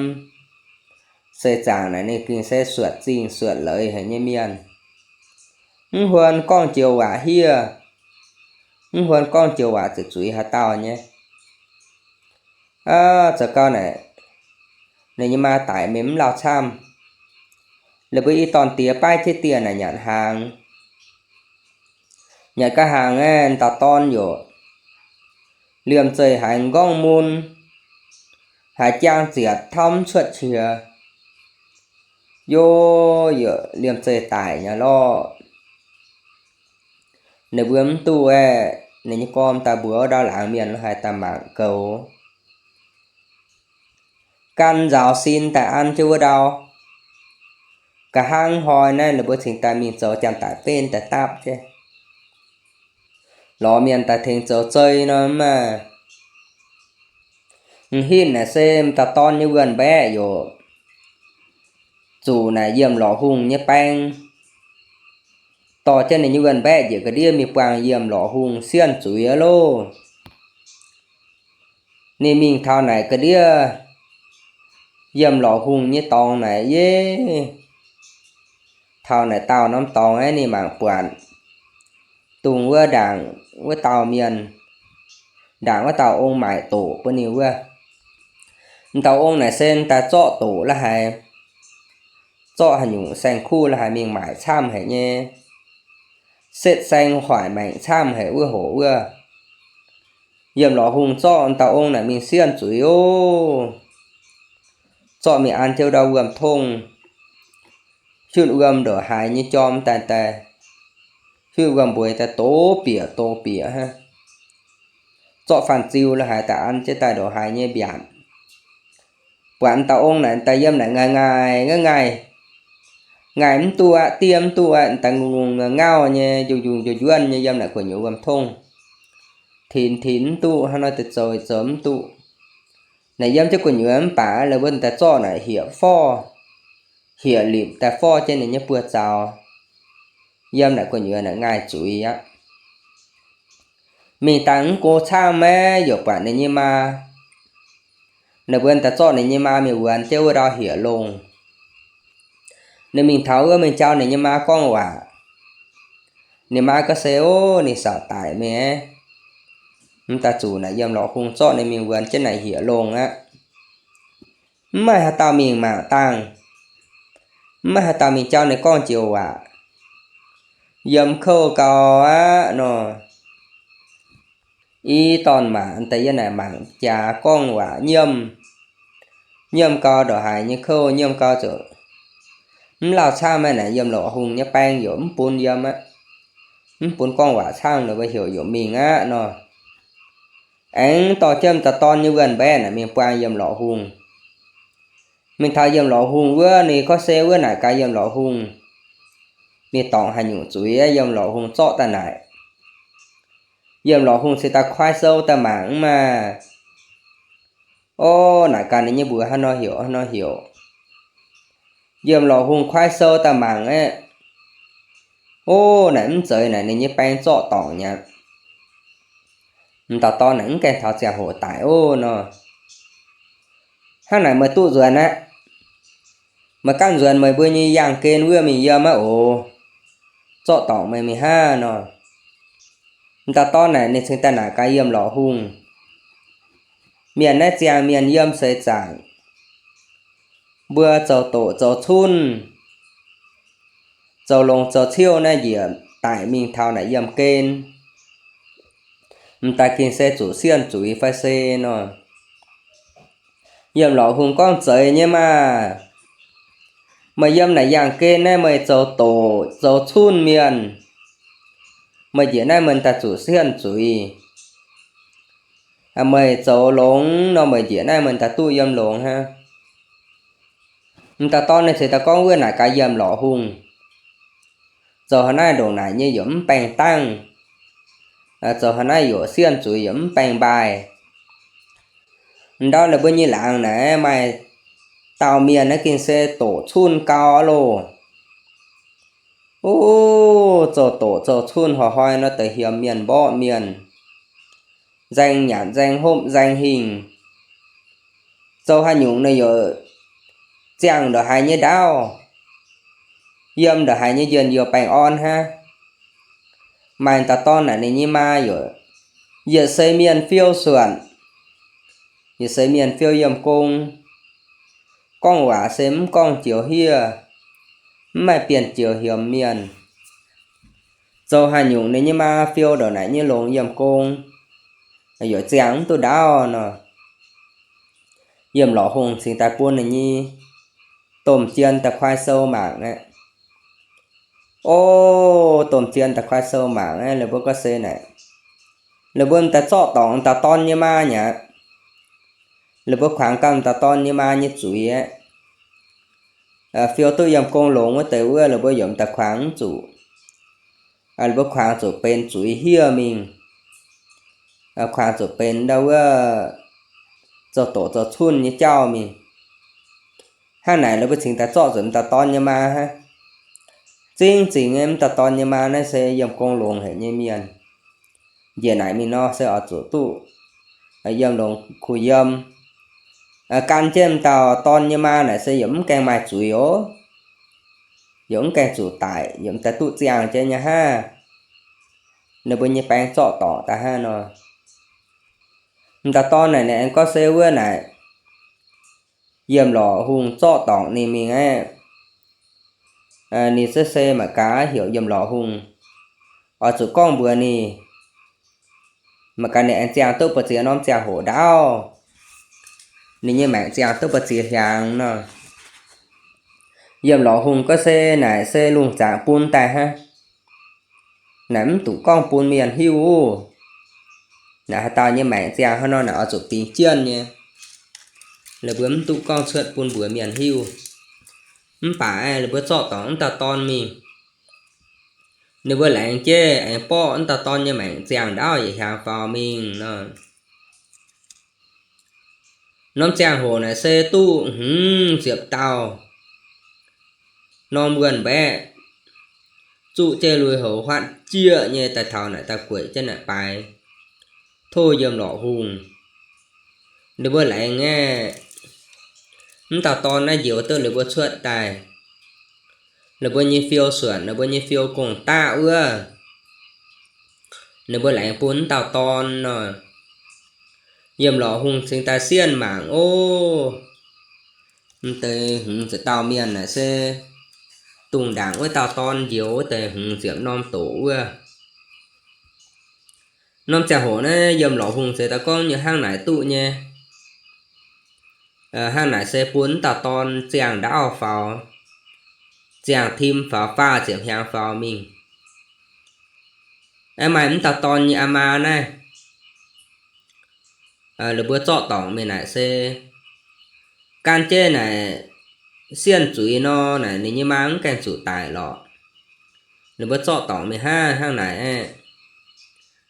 seix zaangc naaic ninh gengh se suotc zingh suotc leiz haic nyei mienh. Mv huon gorngv joux waac hiev, mv huon gorngv joux waac zuqc zuiz haaix dauh nyei. Aav, zoux gau naaic, ninh nyei maa daic mingh mv lauh camv. Laaix mbuo i dorn diex baiv jienv dieh naaic nyanc hnaangx. Nyanc gau hnaangx aeqv, dauh dorn youc liemh zeih haiz nqorngv mun, haiz jaang zietc tauv mv cuotv qiex. Yov, youc liemh zeih daic nyei lorqc. Ninh mbuo mv duqv aeqv, ninh nyei gormx daaih mbuox wuov ndau laangz mienh lo haiz daaih mangc goux. Gan nzaaux sin daaih an jienv wuov ndau. Nqa'haav hnoi naaiv ninh mbuo cingx daaih mingh zoux janx-daic benv daaih dapv jienv. Lorz mienh daaih tengx zoux zei nor mv maaih. M'hinv naaic se m'dauh dorn nyei wuonh mbaeqv youc zuqc naaic yiem lorqc hungh nyei baeng dorh jienv ninh nyei wuonh mbaeqv njiec ga'ndiev mingh buangh yiem lorqc hungh sienh zuiz aqv loh. Ninh mingh taux naaic ga'ndiev yiem lorqc hungh nyei dorngx naaic yie, taux naaic dauh norm dorngx aeqv, ninh mangc buatc dungx wuov ndaangc wuov dauh mienh, ndaangc wuov dauh ong maaic doqc bun ninh wuov. M'dauh ong naaic se daaih zorqv doqc la'haiz, zorqv haaix nyungc saeng-kuv la'haiz mingh maaic camv haic nyei, setv saeng hoic maengc camv haic wuov hoc wuov. Yiem lorqc hungh zorqv m'dauh ong naaic mingh sienh zuiz oc. Zorqv mingh an jienv ndau wuom-tongh, hiuv wuom ndongc haaix nyei jorm daaih daaih, hiuv wuom mbueix daaih doz bieqc doz bieqc hnangv. Zorqv fanh ziu la'haiz daaih an jienv daaih ndongc haaix nyei mbiaatc. Buatc m'dauh ong naaic daaih yiem naaic ngaih ngaih ngaih ngaih, ngaih mv duqv aqv, diev mv duqv aqv, daaih ngungh ngungh ngauh nyei, njunc njunc njuov njuonv nyei yiem naaic gu'nyuoz wuom-tongh. Tinx tinx mv duqv, hnangv nor deix zoux zoux mv duqv. Naaic yiem jienv gu'nyuoz mv baac la'buonv daaih zorqv naaic hieqc forv, hieqc lipc daaih forv jienv ninh nyei buoz zaux. Yiem naaic gu'nyuoz naaic ngaih zuiz aqv. Mingh dangh mv go camv maiv youc buatc ninh nyei maa. Ninh mbuo daaih zorqv ninh nyei maa mingh wuonx jienv wuov ndau hieqc longh. Ninh mingh taux wuov mingh jauv ninh nyei maa gorngv waac. Ninh maa gorngv se, ov, ninh saauc daic mingh aqv. Mv daaih zuqc naaic yiem lorqc hungh zorqv ninh mingh wuonx jienv naaic hieqc longh aqv. Mv maaih haaix dauh mingh mangc dangh. Mv maaih haaix dauh mingh jauv ninh gorngv joux waac. Yiem kouv gau aqv nor. I dorn maac daaih yiem naaic mangc jaax gorngv waac nyiemv. Nyiemv gau ndongc haaix nyei kouv, nyiemv gau ziouc mv lauh camv aqv. Naaic yiem lorqc hungh nyei baeng youc mv bun yiem aqv. Mv bun gorngv waac camv, ninh mbuo heuc youc mingh aqv nor. Aengx dorh jienv m'dauh dorn nyei wuonh mbaeqv naaic mingh buangh yiem lorqc hungh. Mingh taux yiem lorqc hungh wuov, ninh gorngv se wuov naaic gaax yiem lorqc hungh, ninh dorngc haaix nyungc zuiz yiem lorqc hungh zorqv daaih naaic. Yiem lorqc hungh cingx daaih kuaaiv sou daaih mangc mv maaih. Ov, naaic gaax ninh nyei mbuox haaix nor heuc, haaix nor heuc. Yiem lorqc hungh kuaaiv sou daaih mangc aeqv, ov, naaic mv zeiz naaic ninh nyei baeng zorqv dorngc nyei. M'dauh dorn naaic mv gaengh taux ziangh hoc daic ov nor. Hnangv naaic meih duqv nzuonx aqv. Meih ganh nzuonx meih mbuo nyei yaangh gen wuov mingh yiem aqv oc. Zorqv dorngc meih mingh hnangv nor. M'dauh dorn naaic ninh cingx daaih naaic gaax yiem lorqc hungh, mienh naaiv ziangh mienh yiem seix zaangc, mbuo zoux doqc zoux cunv, zoux longx zoux ciouv naaiv njiec daic mingh taux naaic yiem gen, m'daaih gengh se zuqc sienh zuiz fai se nor. Yiem lorqc hungh gorngv zeiz nyei maah. Meih yiem naaic yaangh gen naaiv meih zoux doqc zoux cunv mienh, meih njiec naaiv meih daaih zuqc sienh zuiz. Meih zoux longx nor meih njiec naaiv meih daaih duqv yiem longx hnangv. M'daaih dorn ninh ceix daaih gorngv wuov naaic gaax yiem lorqc hungh, zoux haaix naaiv ndongc naaic nyei yaac mv baengh dangh, zoux haaix naaiv yaac sienh zuiz yaac mv baengh mbaaih. Ndau la'buo nyei laangz naaic maaih dauh mienh naaiv gengh se doqc cunh gau loh. O, zoux doqc zoux cunh hnoi-hnoi nor deix hiemx mienh mborqv mienh, nzaeng nyanc nzaeng hopv nzaeng hingh. Zoux haaix nyungc naaic yaac ziangh ndongc haaix nyei ndaauv, yiem ndongc haaix nyei njien-youh baengh orn hnangv. Maaih dauh dorn naaic ninh nyei maa yaac, yaac se mienh fiou suonc, yaac se mienh fiou yiem gong. Gorngv waac se mv gorngv joux hiev, mv maaih bienh joux hiemx mienh. Zoux haaix nyungc ninh nyei maa fiou ndongc naaic nyei longx yiem gong, yaac ziangh mv duqv ndaauv nor. Yiem lorqc hungh cingx daaih bun ninh nyei domh jien da'kuaaiv sou mangc aqv. O, domh jien da'kuaaiv sou mangc aqv, la'buo gorngv se naaic, la'buo m'daaih zorqv dorngc dauh dorn nyei maa nyei aqv. La'buo kuangx ganh dauh dorn nyei maa nyei zuiz aqv. Fiou duqv yiem gong longx wuov deix wuov, la'buo yaac m'daaih kuangx mv zuqc. La'buo kuangx zuqc benx zuiz hiev mingh, kuangx zuqc benx ndau wuov zoux doqc zoux cunh nyei jauv mingh. Hnangv naaic la'buo cingx daaih zorqv zuqc m'daaih dorn nyei maa hnangv. Zingv zingx nyei m'daaih dorn nyei maa naaiv se yiem gong longx haic nyei mienh. Njiec naaic mingh nor se oix zuqc duqv yiem longx kuh yiem. Gan jienv m'daaih dorn nyei maa naaic se yaac mv gaengh maaih zuiz oc. Yaac mv gaengh zuqc daic, yaac m'daaih duqv ziangh jienv nyei hnangv. Ninh mbuo nyei baeng zorqv dorngc daaih hnangv nor. M'daaih dorn naaic ninh aengx gorngv se wuov naaic, yiem lorqc hungh zorqv dorngc ninh mingh aqv. Ninh se se mangc gaax heuc yiem lorqc hungh oix zuqc gorngv mbuox ninh, mangc gaax ninh aengx ziangh duqv mbu'ziex norm ziangh hoc ndaauv, ninh nyei maengc ziangh duqv mbu'ziex hnyangx nor. Yiem lorqc hungh gorngv se naaic se lungh zaangc bun daaih hnangv. Naaic mv duqv gorngv bun mienh hiuv. Naaic haaix dauh nyei maengc ziangh hnangv nor naaic oix zuqc bingx jienv nyei. Ninh mbuo mv duqv gorngv cuotv bun mbuox mienh hiuv. Mv baac ninh mbuo zorqv dorngc m'daaih dorn mingh, ninh mbuo laengz jienv aengx borqv m'daaih dorn nyei maengc ziangh ndaauv yietc hnyangx faaux mingh nor. Norm ziangh hoc naaic se duqv hmz ziepc dauh norm wuonh mbaeqc, zuqv jienv lui-houx huaatv jieqv nyei daaih taux naaic daaih gueic jienv naaic baaix tov yiem lorqc hungh. Ninh mbuo laengz aqv, m'daaih dorn naaiv njoux duqv ninh mbuo cuotv daaih. Ninh mbuo nyei fiou suonc, ninh mbuo nyei fiou gong-daqv wuov, ninh mbuo laengz bun m'daaih dorn nor. Yiem lorqc hungh cingx daaih sienh mangc oc. M'deix hmz ziepc dauh mienh naaic se dungh ndaangc wuov dauh dorn njoux wuov deix hmz ziepc norm doqc wuov. Norm ziangh hoc naaiv yiem lorqc hungh se daaih gorngv nyei hnangv naaic duqv nyei. Hnangv naaic se bun m'daaih dorn ziangh ndaauv faaux, ziangh tim faaux, faah ziepc hnyangx faaux mingh. Aeqv, maaih m'daaih dorn nyei aa maa naaiv, ninh mbuo zorqv dorngc mingh naaic se gan jienv naaic sienh zuiz nor naaic ninh nyei maa mv gaengh zuqc daic lorqc. Ninh mbuo zorqv dorngc mingh hnangv, hnangv naaic aeqv,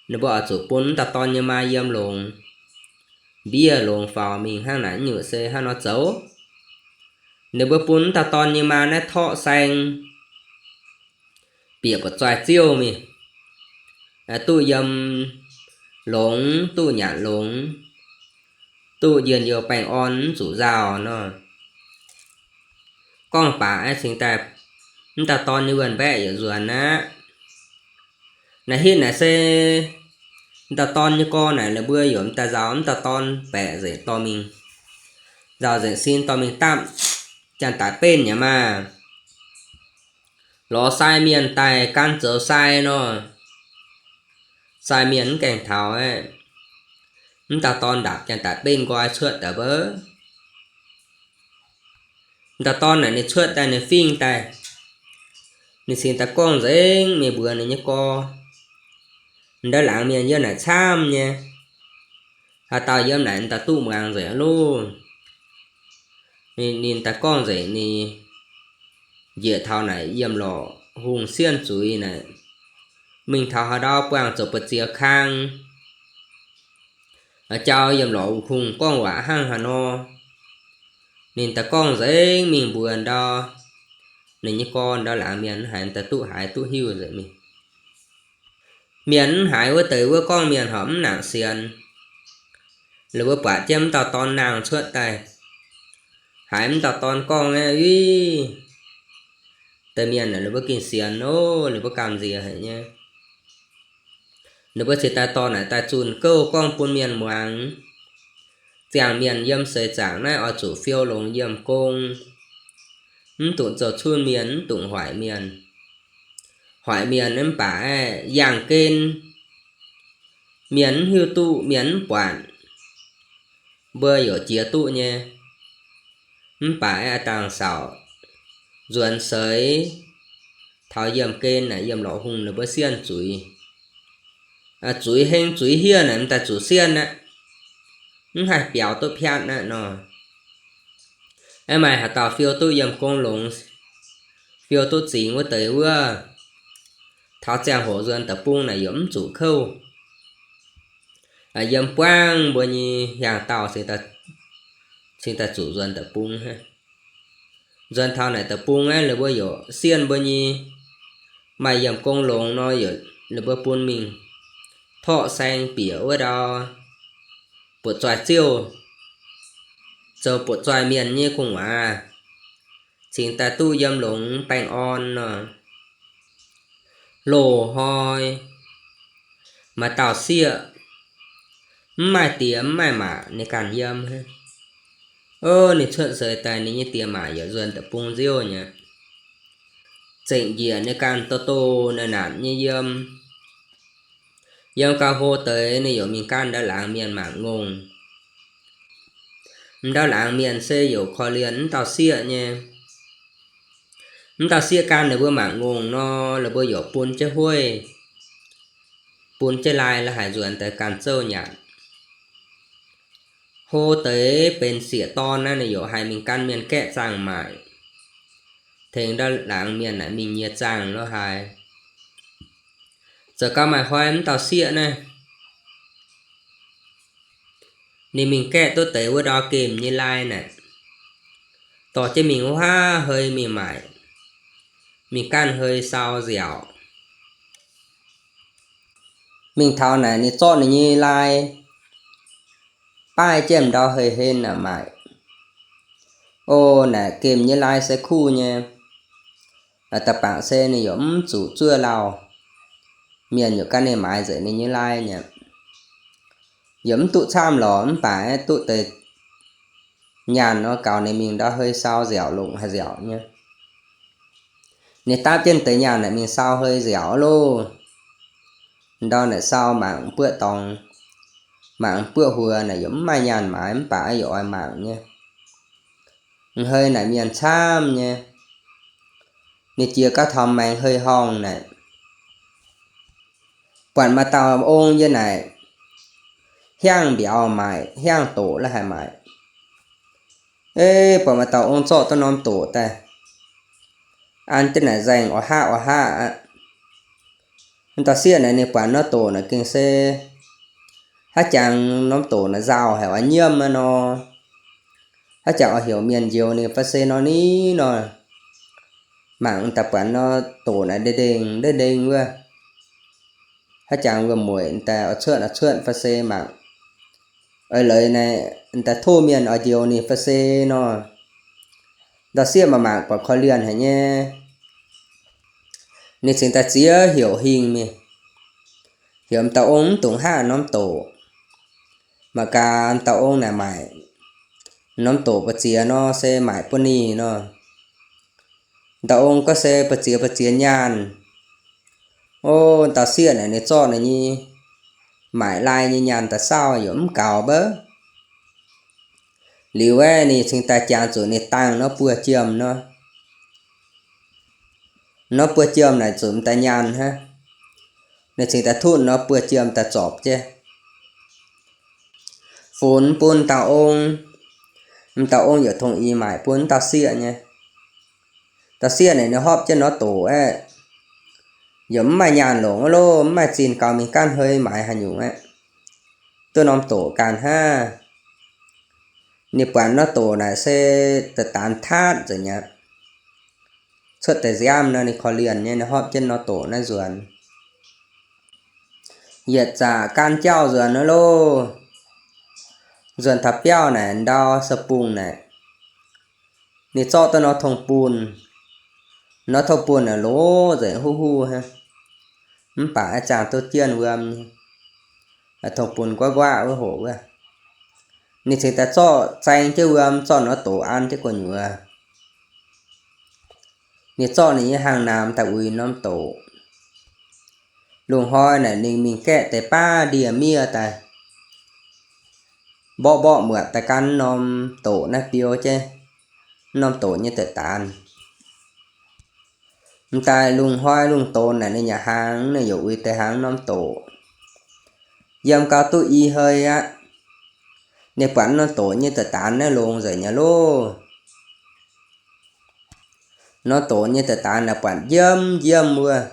ninh mbuo oix zuqc bun m'daaih dorn nyei maa yiem longx, mbiev longx faaux mingh hnangv naaic nyungc se hnangv nor zoux. Ninh mbuo bun m'daaih dorn nyei maa naaiv torqv saeng, bieqc buatc zoih ziouv mingh, duqv yiem longx, duqv nyanc longx, duqv njien-youh baengh orn mv zuqc nzauh nor. Gorngv baac aeqv, cingx daaih m'daaih dorn nyei wuonh mbaeqc yietc nzuonx aqv. Naaiv hitv naaic se m'daaih dorn nyei gorx naaic ninh mbuo yaac m'daaih nzaaux m'daaih dorn baeqc nzengc dorh mingh, nzaaux nzengc sin dorh mingh dapv janx-daic benv nyei maah. Lorz sai mienh daaih gan zoux sai nor, sai mienh mv gaengh taux aqv. M'daaih dorn ndaapc janx-daic benv nqoi cuotv daaih mbuo. M'daaih dorn naaic ninh cuotv daaih ninh fingx daaih, ninh cingx daaih gorngv nzengc mingh mbuox ninh nyei gorx, ndau laangz mienh yiem naaic camv nyei, haaix dauh yiem naaic m'daaih duqv muangx nzengc loh. Ninh daaih gorngv nzengc ninh njiec taux naaic yiem lorqc hungh sienh zuiz naaic, mingh taux haaix ndau buangh zoux buoz-ziex kang, jauv yiem lorqc wuov kungx gorngv waac hnangv haaix nor. Ninh daaih gorngv nzengc mingh mbuox ndau, ninh nyei gorn ndau laangz mienh mv haiz daaih duqv haiz duqv hiuv nzengc mingh. Mienh mv haiz wuov deix wuov gorngv mienh horpc mv nangc sienx. La'buo buatc jienv mv dauh dorn nangh cuotv daaih, haiz mv dauh dorn gorngv aeqv, deix mienh la'buo gengh sienx ov, la'buo gamh nziex haic nyei. Ninh mbuo cingx daaih dorh naaic daaih zunh gouv gorngv bun mienh muangx. Ziangh mienh yiem seix zaangc naaiv oix zuqc fiou longx yiem gong. Mv dungx zoux cunv mienh, mv dungx hoic mienh. Hoic mienh mv baac aeqv, yangh gen, mienh mv hiuv duqv, mienh mv buatc, mbuo yaac jiex duqv nyei. Mv baac aeqv, dangh sauc nzuonx seix taux yiem gen naaic, yiem lorqc hungh ninh mbuo sienh zuiz. Zuiz heng zuiz hiev naaic, m'daaih zuqc sienh aqv. Mv haih biaux duqv piatv aqv nor. Aeqv, maaih haaix dauh fiou duqv yiem gong longx, fiou duqv zingx wuov deix wuov, taux ziangh hoc nzuonx deic-bung naaic yaac mv zuqc kouv. Yiem buangv mbuo nyei hiaangx dauh cingx daaih zuqc nzuonx deic-bung hnangv. Nzuonx taux naaic deic-bung aeqv, ninh mbuo yaac sienh mbuo nyei, maaih yiem gong longx nor, yaac ninh mbuo bun mingh torqv saeng bieqc wuov ndau, buoqc zoih ziouv, zoux buoqc zoih mienh nyei gu'nguaaz, cingx daaih duqv yiem longx baengh orn nor. Loz-hnoi maaih dauh sieqv, mv maaih diex mv maaih maac, ninh ganh yiem hnangv. Ov, ninh cuotv seix daaih ninh nyei diex maac yaac nzuonx deic-bung nziouv nyei. Zengc njiec ninh ganh doz-doz naanc naanc nyei yiem. Yiem gau hlo deix ninh yaac mingh gan ndau laangz mienh mangc ngongh. Ndau laangz mienh se yaac korv-lienh mv dauh sieqv nyei. Mv dauh sieqv gan ninh mbuo mangc ngongh nor, ninh mbuo yaac bun jienv hueiv, bun jienv lai la'haic nzuonx daaih ganh zouv nyanc. Hlo deix benx sieqv-dorn naaiv, ninh yaac haih mingh gan mienh gaeqv zaangh maaic, tengx ndau laangz mienh naaic mingh nyiex zaangh lo haaix. Zoux gau maaih hnoi mv dauh sieqv naaiv, ninh mingh gaeqv duqv deix wuov ndau gemh nyei lai naaic, dorh jienv mingh wuov haav hei mingh maaic, mingh ganh hei sau nziaauc. Mingh taux naaic ninh zorqv ninh nyei lai baaih jienv ndau hei hlen naaic maaic. O, naaic gemh nyei lai se kuv nyei. Da'bangc se ninh yaac mv zuqc zuov lauh. Mienh yaac gan ninh maaiz nzengc ninh nyei lai nyei. Yaac mv duqv camv lorqc, mv baac duqv deix nyaanh nor gaux ninh mingh ndau hei sau nziaauc longc haaix nziaauc nyei. Ninh dapv jienv deix nyaanh naaic mingh sau hei nziaauc loh. Ndau naaic sau mangc buoqv dorngx, mangc buoqv huox naaic yaac mv maaih nyaanh maaiz, mv baac yaac oix mangc nyei. Hei naaic mienh camv nyei. Ninh jiex gauh taux maengx hei horngh naaic, buatc maaih dauh ong yiem naaic hiaangv mbiauz maaic, hiaangv doqc la'haic maaic. Ei, buatc maaih dauh ong zorqv duqv norm doqc daaih, an jienv naaic nzaeng oix haqv oix haqv aqv. Dauh sieqv naaic ninh buatc norm doqc naaic gengh se haaix jangx norm doqc naaic nzauh haic oix nyiemv aqv nor. Haaix jangx oix heuc mienh njoux ninh fai se nor ni nor. Mangc daaih buatc norm doqc naaic ndeng ndeng ndeng wuov. Haaix jangx wuom-mueic daaih oix cuotv oix cuotv fai se mangc eix leiz naaic daaih tov mienh oix njoux ninh fai se nor. Dauh sieqv mangc mangc buatc korv-lienh haic nyei. Ninh cingx daaih ziex heuc hingh mingh, heuc m'dauh ong mv dungx haqv norm doqc. Mangc gaax m'dauh ong naaic maaic norm doqc mbu'ziex nor se maaic bun ninh nor. M'dauh ong gorngv se mbu'ziex mbu'ziex nyaanh. O, dauh sieqv naaic ninh zorqv naaic nyei maaic lai nyei nyaanh daaih sauv yaac mv gaux mbouv. Liuz aeqv, ninh cingx daaih jangx zuqc ninh dangh nor buo jiem nor. Nor buo jiem naaic zuqc m'daaih nyaanh hnangv. Ninh cingx daaih tutv nor buo jiem daaih zorpc jienv, funx bun dauh ong. M'dauh ong yaac tongx-i maaic bun dauh sieqv nyei. Dauh sieqv naaic ninh horpc jienv nor doqc aeqv, yaac mv maaih nyaanh longc loh, mv maaih zinh gaux mingh gaanv hei maaiz haaix nyungc aeqv. duqv norm doqc ganh hnangv. Ninh buatc norm doqc naaic se da'daanx taatv nzengc aqv. Cuotv deix nziaamv nor ninh korv-lienh nyei, ninh hopv jienv norm doqc naaiv nzuonx. Yietc zaqc gan jauv nzuonx nor loh. Nzuonx taux biauv naaic, ndau sa bung naaic, ninh zorqv duqv norm tong-bunh. Norm tong-bunh naaic loz nzengc, huv huv hnangv, mv baac a'jangc duqv jienv wuom nyei. Tong-bunh nquaqv nquaqv wuov hoc wuov, ninh cingx daaih zorqv zaeng jienv wuom, zorqv norm doqc an jienv gu'nyuoz. Ninh zorqv ninh nyei hnaangx-naamx daaih uix norm doqc. Lungh hnoi naaic ninh mingh gaeqv deix baav ndie-miev daaih, mborqv mborqv muotc daaih gan norm doqc naaiv biou jienv norm doqc nyei da'daanx. M'daaih lungh hnoi lungh donx naaic ninh yaac hnaangx, ninh yaac uix deix hnaangx norm doqc. Yiem gau duqv i hei aqv, ninh buatc norm doqc nyei da'daanx naaiv longx nzengc nyei loh. Norm doqc nyei da'daanx naaic buatc njiemv njiemv wuov,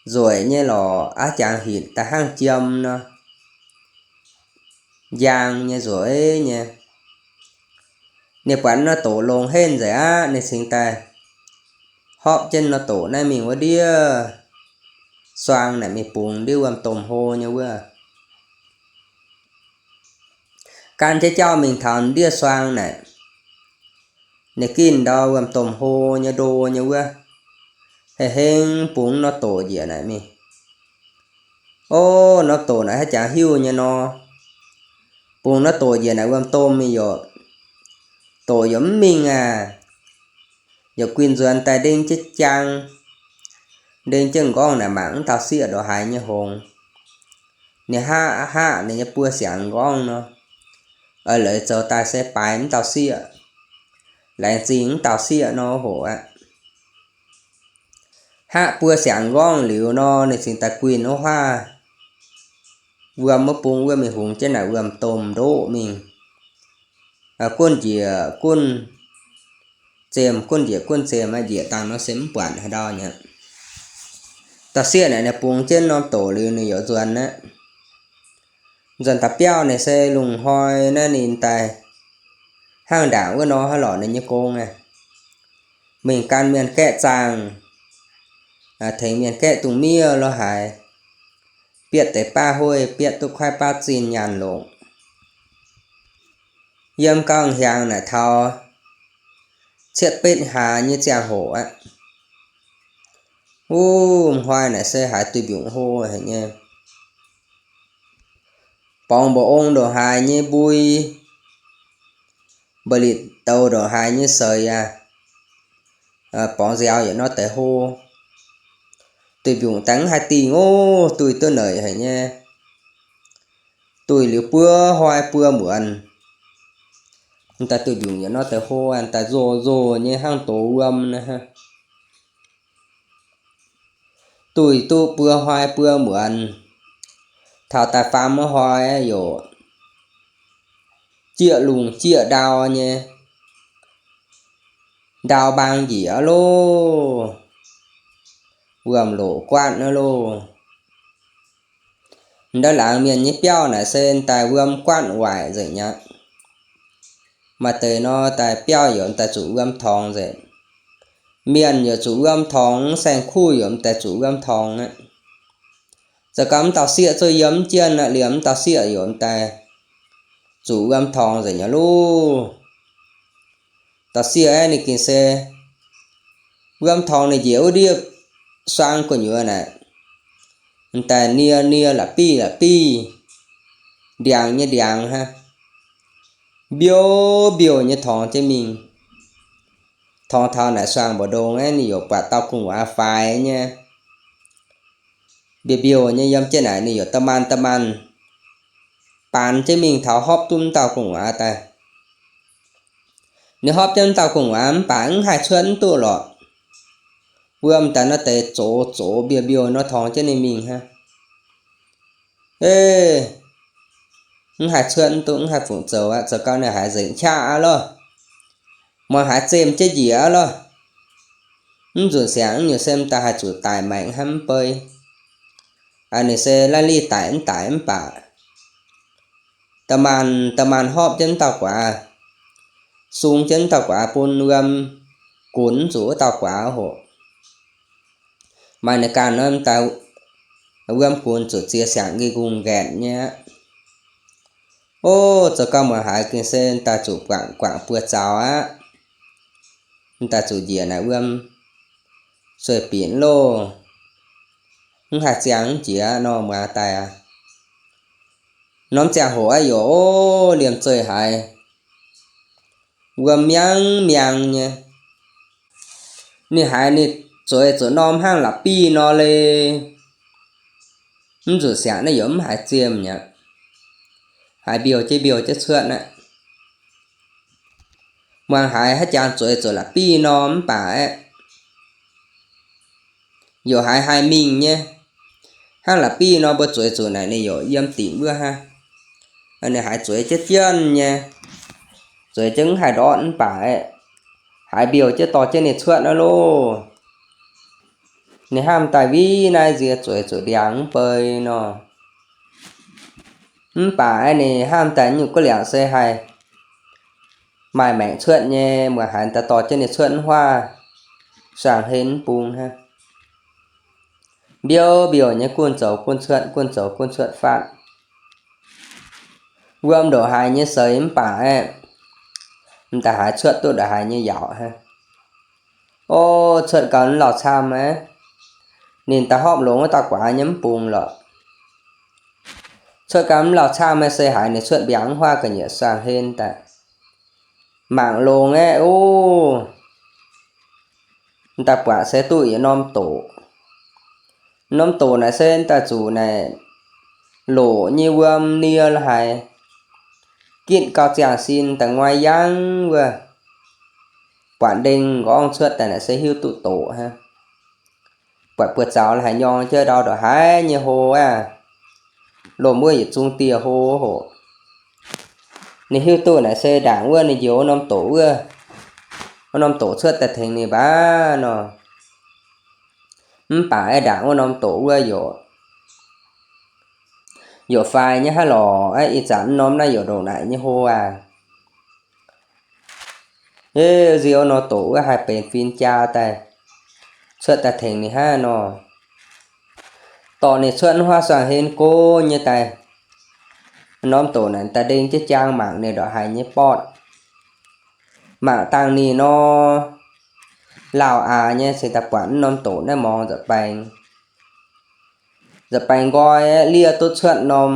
nzueic nyei lorqc, a'jangc hinc daaih hnangv jiem nor, njang nyei, nzueic nyei. Ninh buatc norm doqc longx henv nzengc aqv, ninh cingx daaih hopv jienv norm doqc naaiv mingh wuov ndiev suang naaic mingh bungx ndiev wuom-domh hlo nyei wuov. Gan jienv jauv mingh taux ndiev suang naaic, ninh ginv ndau wuom-domh hlo nyei ndo nyei wuov, hengx hengx bungx norm doqc njiec naaic mingh. O, norm doqc naaic haaix jangx hiuv nyei nor. Bungx norm doqc njiec naaic wuom-domh mingh yaac, doqc yaac mv mingh aac. Yaac guinh nzuonx daaih ndeng jienv jaang, ndeng jienv m'nqorngv naaic mangc mv dauh sieqv ndongc haaix nyei hngongx. Ninh haqv haqv ninh nyei buo siangx m'nqorngv nor, eix leiz zoux daaih se baaix mv dauh sieqv, laengz zingh mv dauh sieqv nor hoc aqv. Haqv buo siangx m'nqorngv liuz nor, ninh cingx daaih guinh wuov huaav wuom wuov bung wuov mingh hungx jienv naaic wuom-domh ndoqv mingh. Gunv njiec gunv zem, gunv njiec gunv zem aqv, njiec dangh nor se mv buatc haaix ndau nyei. Dauh sieqv naaic ninh bungx jienv norm doqc liuz ninh yaac nzuonx aqv. Nzuonx taux biauv naaic se lungh hnoi naaiv ninh daaih hnangv ndaangc wuov nor hnangv lorqc ninh nyei gong aqv. Mingh gan mienh gaeqv zaangh, tengx mienh gaeqv dungz miev lorh haaix, bietv deix baav hueiv, bietv duqv kuaaiv baav zinh nyaanh longc. Yiem gau hiaangx naaic taux cietv betv hlaax nyei ziangh hoc aqv. Wuov hnoi naaic se haiz duih mbiungc hlo haic nyei. Borngz mba'ong ndongc haaix nyei mbui, mba'litc douz ndongc haaix nyei seix aqv. Borngz nziaaux yietc norm deix hlo. Duih mbiungc daaih mv haih dingh ov, duih duqv neic haic nyei. Duih liuz buo hnoi buo muonz. Daaih duih mbiungc yietc norm deix hlo daaih nzoh nzoh nyei hnangv douz wuom naaiv. Duih duqv buo hnoi buo muonz, taux daaih faam wuov hnoi yaac jieqv lungh jieqv ndau nyei, ndau mbaang njiec loh, wuom-loc guaatv loh. Ndau laangz mienh nyei biauv naaic se daaih wuom guaatv waaic nzengc aqv. Maaih deix nor daaih biauv yaac daaih zuqc wuom torngx nzengc. Mienh yaac zuqc wuom torngx, saeng-kuv yaac daaih zuqc wuom torngx aqv. Zoux gau mv dauh sieqv zuqc yiem jienv aqv, liemh mv dauh sieqv yaac daaih zuqc wuom torngx nzengc aqv loh. Dauh sieqv aeqv, ninh gengh se wuom torngx ninh njiec wuov ndiev suang gu'nyuoz naaic, daaih nie nie la'biv la'biv, ndiangx nyei ndiangx hnangv, mbiouh mbiouh nyei torngx jienv mingh. Torngx taux naaic suang mbu'ndongx aeqv, ninh yaac buatc dauh gu'nguaaz faix nyei, mbiouh mbiouh nyei yiem jienv naaic, ninh yaac da'maanh da'maanh baanz jienv mingh taux horpv duqv mv dauh gu'nguaaz daaih. Ninh horpv jienv mv dauh gu'nguaaz mv baac mv haih cuotv mv duqv lorqc. Wuom daaih nor deix zox zox mbiouh mbiouh nor torngx jienv ninh mingh hnangv. Eix, mv haih cuotv mv duqv, mv haih fungc zoux aqv. Zoux gau ninh haiz nzengc qaqv aqv loh. Muangx haiz zemh jienv njiec aqv loh. Mv nzunc siangx nyungc se m'daaih haih zuqc daic maengc hnangv mv bei. Ninh se laiv liv daic mv daic mv baac da'maanc da'maanc horpv jienv wuov dauh guaax, sung jienv wuov dauh guaax bun wuom gunx zuqc wuov dauh guaax hoc. Maaih ninh ganh nor, wuom gunx zuqc ziex siangx nqi nqungh nqaetc nyei aqv. O, zoux gau muangx haiz gengh se daaih zuqc guangc guangc buoz zaux aqv. Daaih zuqc njiec naaic wuom sueih binc loh, mv haih ziangh mv jiex nor muangx daaih aqv. Norm ziangh hoc aqv yaac, o, liemh zeih haiz wuom miangv miangv nyei. Ninh haiz ninh zueiz zuqc norm hnangv la'bieiv nor le. Mv zuqc siangx naaiv yaac mv haiz ziemh mi'aqv. Haiz mbiouh jienv mbiouh jienv cuotv aqv. Muangx haiz haaix jangx zueiz zuqc la'bieiv nor mv baac aeqv, yaac haiz haih mingh nyei. Hnangv la'bieiv nor mbuo zueiz zuqc naaic ninh yaac yiem dinc wuov hnangv. Ninh haiz zueiz jienv jienv nyei, zueiz jienv mv haih ndortv mv baac aeqv, haiz mbiouh jienv dorh jienv ninh cuotv aqv loh. Ninh hnamv daaih winh naaiv nziex zueiz zuqc ndiangx mv bei nor. Mv baac aeqv, ninh hnamv daaih nyungc guv liangc se haih maaih maengc cuotv nyei, muangx haiz daaih dorh jienv ninh cuotv mv huaav, suangx hlen mv bung hnangv. Mbiouh mbiouh nyei gunv zoux gunv cuotv, gunv zoux gunv cuotv fatv. Wuom ndongc haaix nyei seix mv baac aeqv, m'daaih haiz cuotv duqv ndongc haaix nyei yaauc hnangv. O, cuotv gau mv lauh camv aqv. Ninh daaih horpc longx wuov dauh guaax nyei mv bung lorqc. Cuotv gau mv lauh camv aqv, se haiz ninh cuotv mbiaangc mv huaav ga'nyiec suangx hlen daaih. Mangc longx aeqv, o, m'daaih buatc se duqv yietc norm doqc. Norm doqc naaic se daaih zuqc naaic loqc nyei wuom nie lo haic. Gitv gau ziangh sin daaih nguaih yangv wuov, buatc ndeng nqorngv cuotv daaih naaic se hiuv duqv doqc hnangv. Buatc buoz zaux lo haic nyorng jienv ndau ndongc haaix nyei hlo aqv. Lomh wuov yietc zungv dieh hlo hoc. Ninh hiuv duqv naaic se ndaangc wuov ninh njoux norm doqc wuov, wuov norm doqc cuotv daaih tengx ninh mbac nor. Mv baac aeqv, ndaangc wuov norm doqc wuov yaac, yaac faix nyei hnangv lorqc. Aeqv, ih zanc norm naaiv yaac ndongc naaic nyei hlo aqv. Ev, nzie wuov norm doqc wuov haih benx fin jaa daaih, cuotv daaih tengx ninh hnangv nor. Dorh ninh cuotv wuov huaav suangx hlen go nyei daaih. Norm doqc naaic daaih ndeng jienv jaang mangc ninh ndongc haaix nyei bortv. Mangc dangh ninh nor, lauh aax nyei cingx daaih buatc wuov norm doqc naaiv morngx nza'baengx. Nza'baengx nqoi aeqv, liev duqv cuotv norm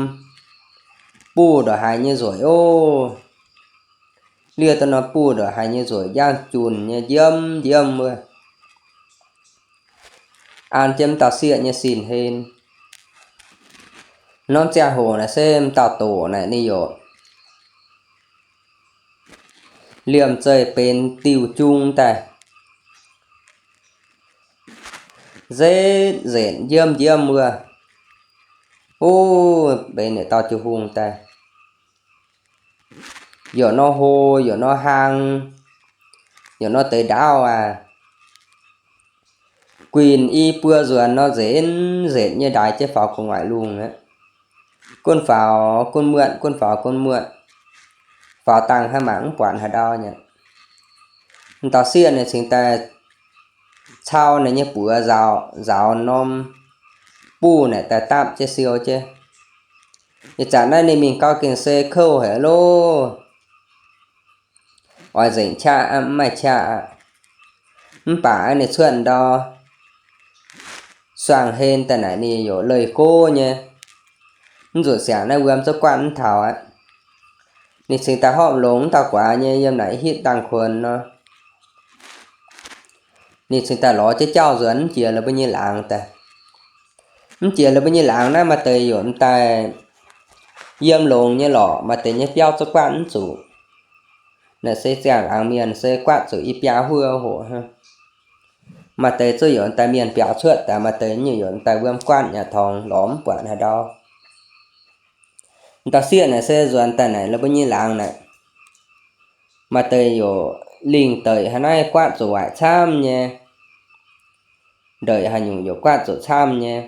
buv ndongc haaix nyei nzueic oc. Liev duqv norm buv ndongc haaix nyei nzueic, njang junc nyei, njiemv njiemv wuov. An jienv m'dauh sieqv nyei sin hlen. Norm ziangh hoc naaic se m'dauh doqc naaic ninh yaac liemh zeih benx diuh jung daaih, nzetv nzetc njiemv njiemv wuov. Uv, benx yietc dauh jiu-hungh daaih, yaac nor hlo, yaac nor hlang, yaac nor deix ndaauv aqv. Guinh i buo nzuonx nor nzenc nzenc nyei ndaix jienv faaux gu'nguaaic lungh aqv. Gunv faaux gunv muotv, gunv faaux gunv muotv, faaux dangh hnangv mangc mv buatc haaix ndau nyei. M'dauh sieqv naaic cingx daaih cau ninh nyei buoz nzaaux, nzaaux norm buv naaic daaih dapv jienv siou jienv. Ih zanc naaiv ninh mingh gau gengh se kouv haic loh. Oix nzengc qaqv aqv, mv maaih qaqv aqv. Mv baac ninh cuotv ndau suangx hlen daaih naaic ninh yaac leih gox nyei, mv zuqc siangx naaiv wuom zouv guatv mv taux aqv. Ninh cingx daaih horpc longx wuov dauh guaax nyei yiem naaic hitv dangh kuonx nor. Ninh cingx daaih lorz jienv jauv nzuonx mv jiex la'buo nyei laangz daaih. Mv jiex la'buo nyei laangz naaiv maaih deix yaac m'daaih yiem longx nyei lorqc, maaih deix nyei biauv zouv guatv mv zuqc. Naaiv se ziangh laangz mienh se guatv zuqc i biaa huoqv hoc hnangv. Maaih deix zouv yaac m'daaih mienh biaux cuotv daaih, maaih deix nyungc yaac m'daaih wuom guatv yaac torngx lorz mv buatc haaix ndau. M'dauh sieqv naaic se nzuonx daaih naaic la'buo nyei laangz naaic, maaih deix yaac lingh deic haaix naaiv guatv zuqc waaic camv nyei. Ndeic haaix nyungc yaac guatv zuqc camv nyei.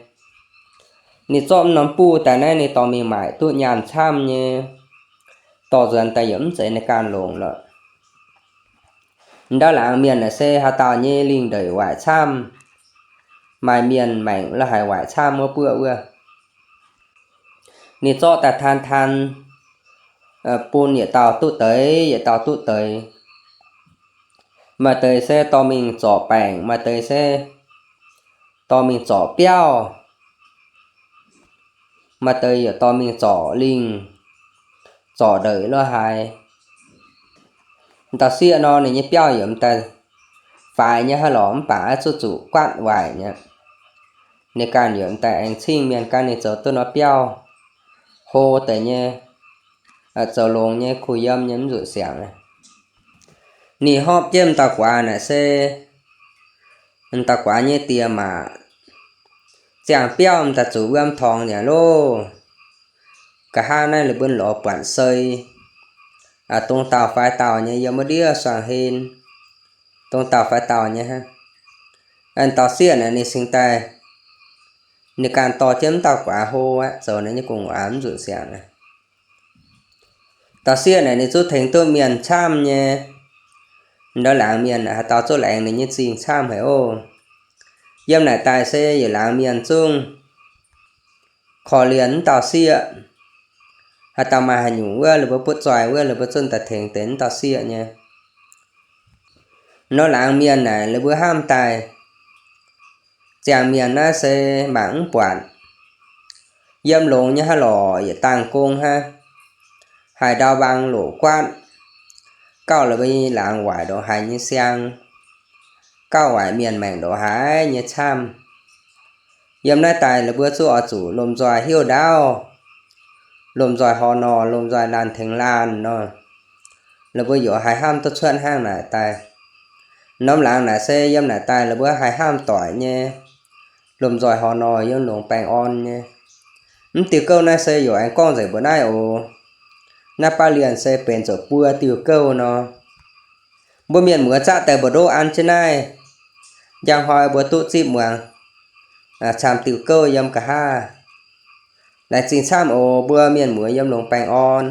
Ninh zorqv norm buv daaih naaiv ninh dorh mingh maaic duqv nyaanh camv nyei. dorh nzuonx daaih yaac mv zeiz ninh ganh longx lorqc. Ndau laangz mienh naaic se haaix dauh nyei lingh ndeic waaic camv, maaih mienh maengc la'haic waaic camv wuov buoqv wuov. Ninh zorqv daaih taan taan, bun yietc dauh duqv deix, yietc dauh duqv deix. Maaih deix se dorh mingh zorc baengc, maaih deix se dorh mingh zorc biauv, maaih deix yaac dorh mingh zorc lingh, zorc ndeic la'haic. Dauh sieqv nor, ninh nyei biauv yaac m'daaih faix nyei hnangv lorqc, mv baac oix zuqc zuqc guaatv waaic nyei. Ninh ganh yaac m'daaih aengx cingv mienh gan ninh zoux duqv norm biauv, hlo deix nyei, zoux longx nyei, kuh yiem nyei, mv zuqc siangx. Ninh hopv jienv m'dauh guaax naaic se, m'dauh guaax nyei die maac ziangh biauv m'daaih zuqc wuom torngx nyanc loh. Nqa'haav naaiv ninh mbuo lorz buatc sei, dongh dauh fai dauh nyei yiem wuov ndiev suangx hlen, dongh dauh fai dauh nyei hnangv. Dauh sieqv naaic ninh cingx daaih, ninh ganh dorh jienv m'dauh guaax hlo aqv, zoux ninh nyei gu'nguaaz mv zuqc siangx aqv. Dauh sieqv naaic ninh zungv tengx duqv mienh camv nyei. Ndau laangz mienh haaix dauh zungv laengz ninh nyei zingh camv haic oc. Yiem naaic daaih se yietc laangz mienh zungv korv-lienh m'dauh sieqv. Haaix dauh maaih haaix nyungc wuov, ninh mbuo butv zoih wuov, ninh mbuo zungv daaih tengx deix m'dauh sieqv nyei. Ndau laangz mienh naaic ninh mbuo hnamv daaih, ziangh mienh naaiv se mangc mv buatc. Yiem longx nyei hnangv lorqc, yietc dangh gong hnangv, haaix ndau mbaang loqc guaatv, gauh la'buo nyei laangz waaic ndongc haaix nyei siang, gauh waaic mienh maengc ndongc haaix nyei camv. Yiem naaiv daaih la'buo zuqc oix zuqc lomh nzoih hiuv ndaauv, lomh nzoih horh nor, lomh nzoih laanh tengx laanh nor, la'buo yaac haih hnamv duqv cuotv hnangv naaic daaih. Norm laangz naaic se yiem naaic daaih la'buo haih hnamv doic nyei, lomh nzoih horh nor yiem longx baengh orn nyei. Mv diuh gouv naaiv se yaac aengx gorngv nzengc mbuo naaiv oc. Naaiv baav lienh se benx zuqc buo diuh gouv nor. Mbuo mienh muoz zatv daaih mbu'ndongx an jienv naaiv, njang hnoi mbuo duqv zipv muangx camv diuh gouv yiem nqa'haav. Laengz zingh camv oc, mbuo mienh muoz yiem longx baengh orn.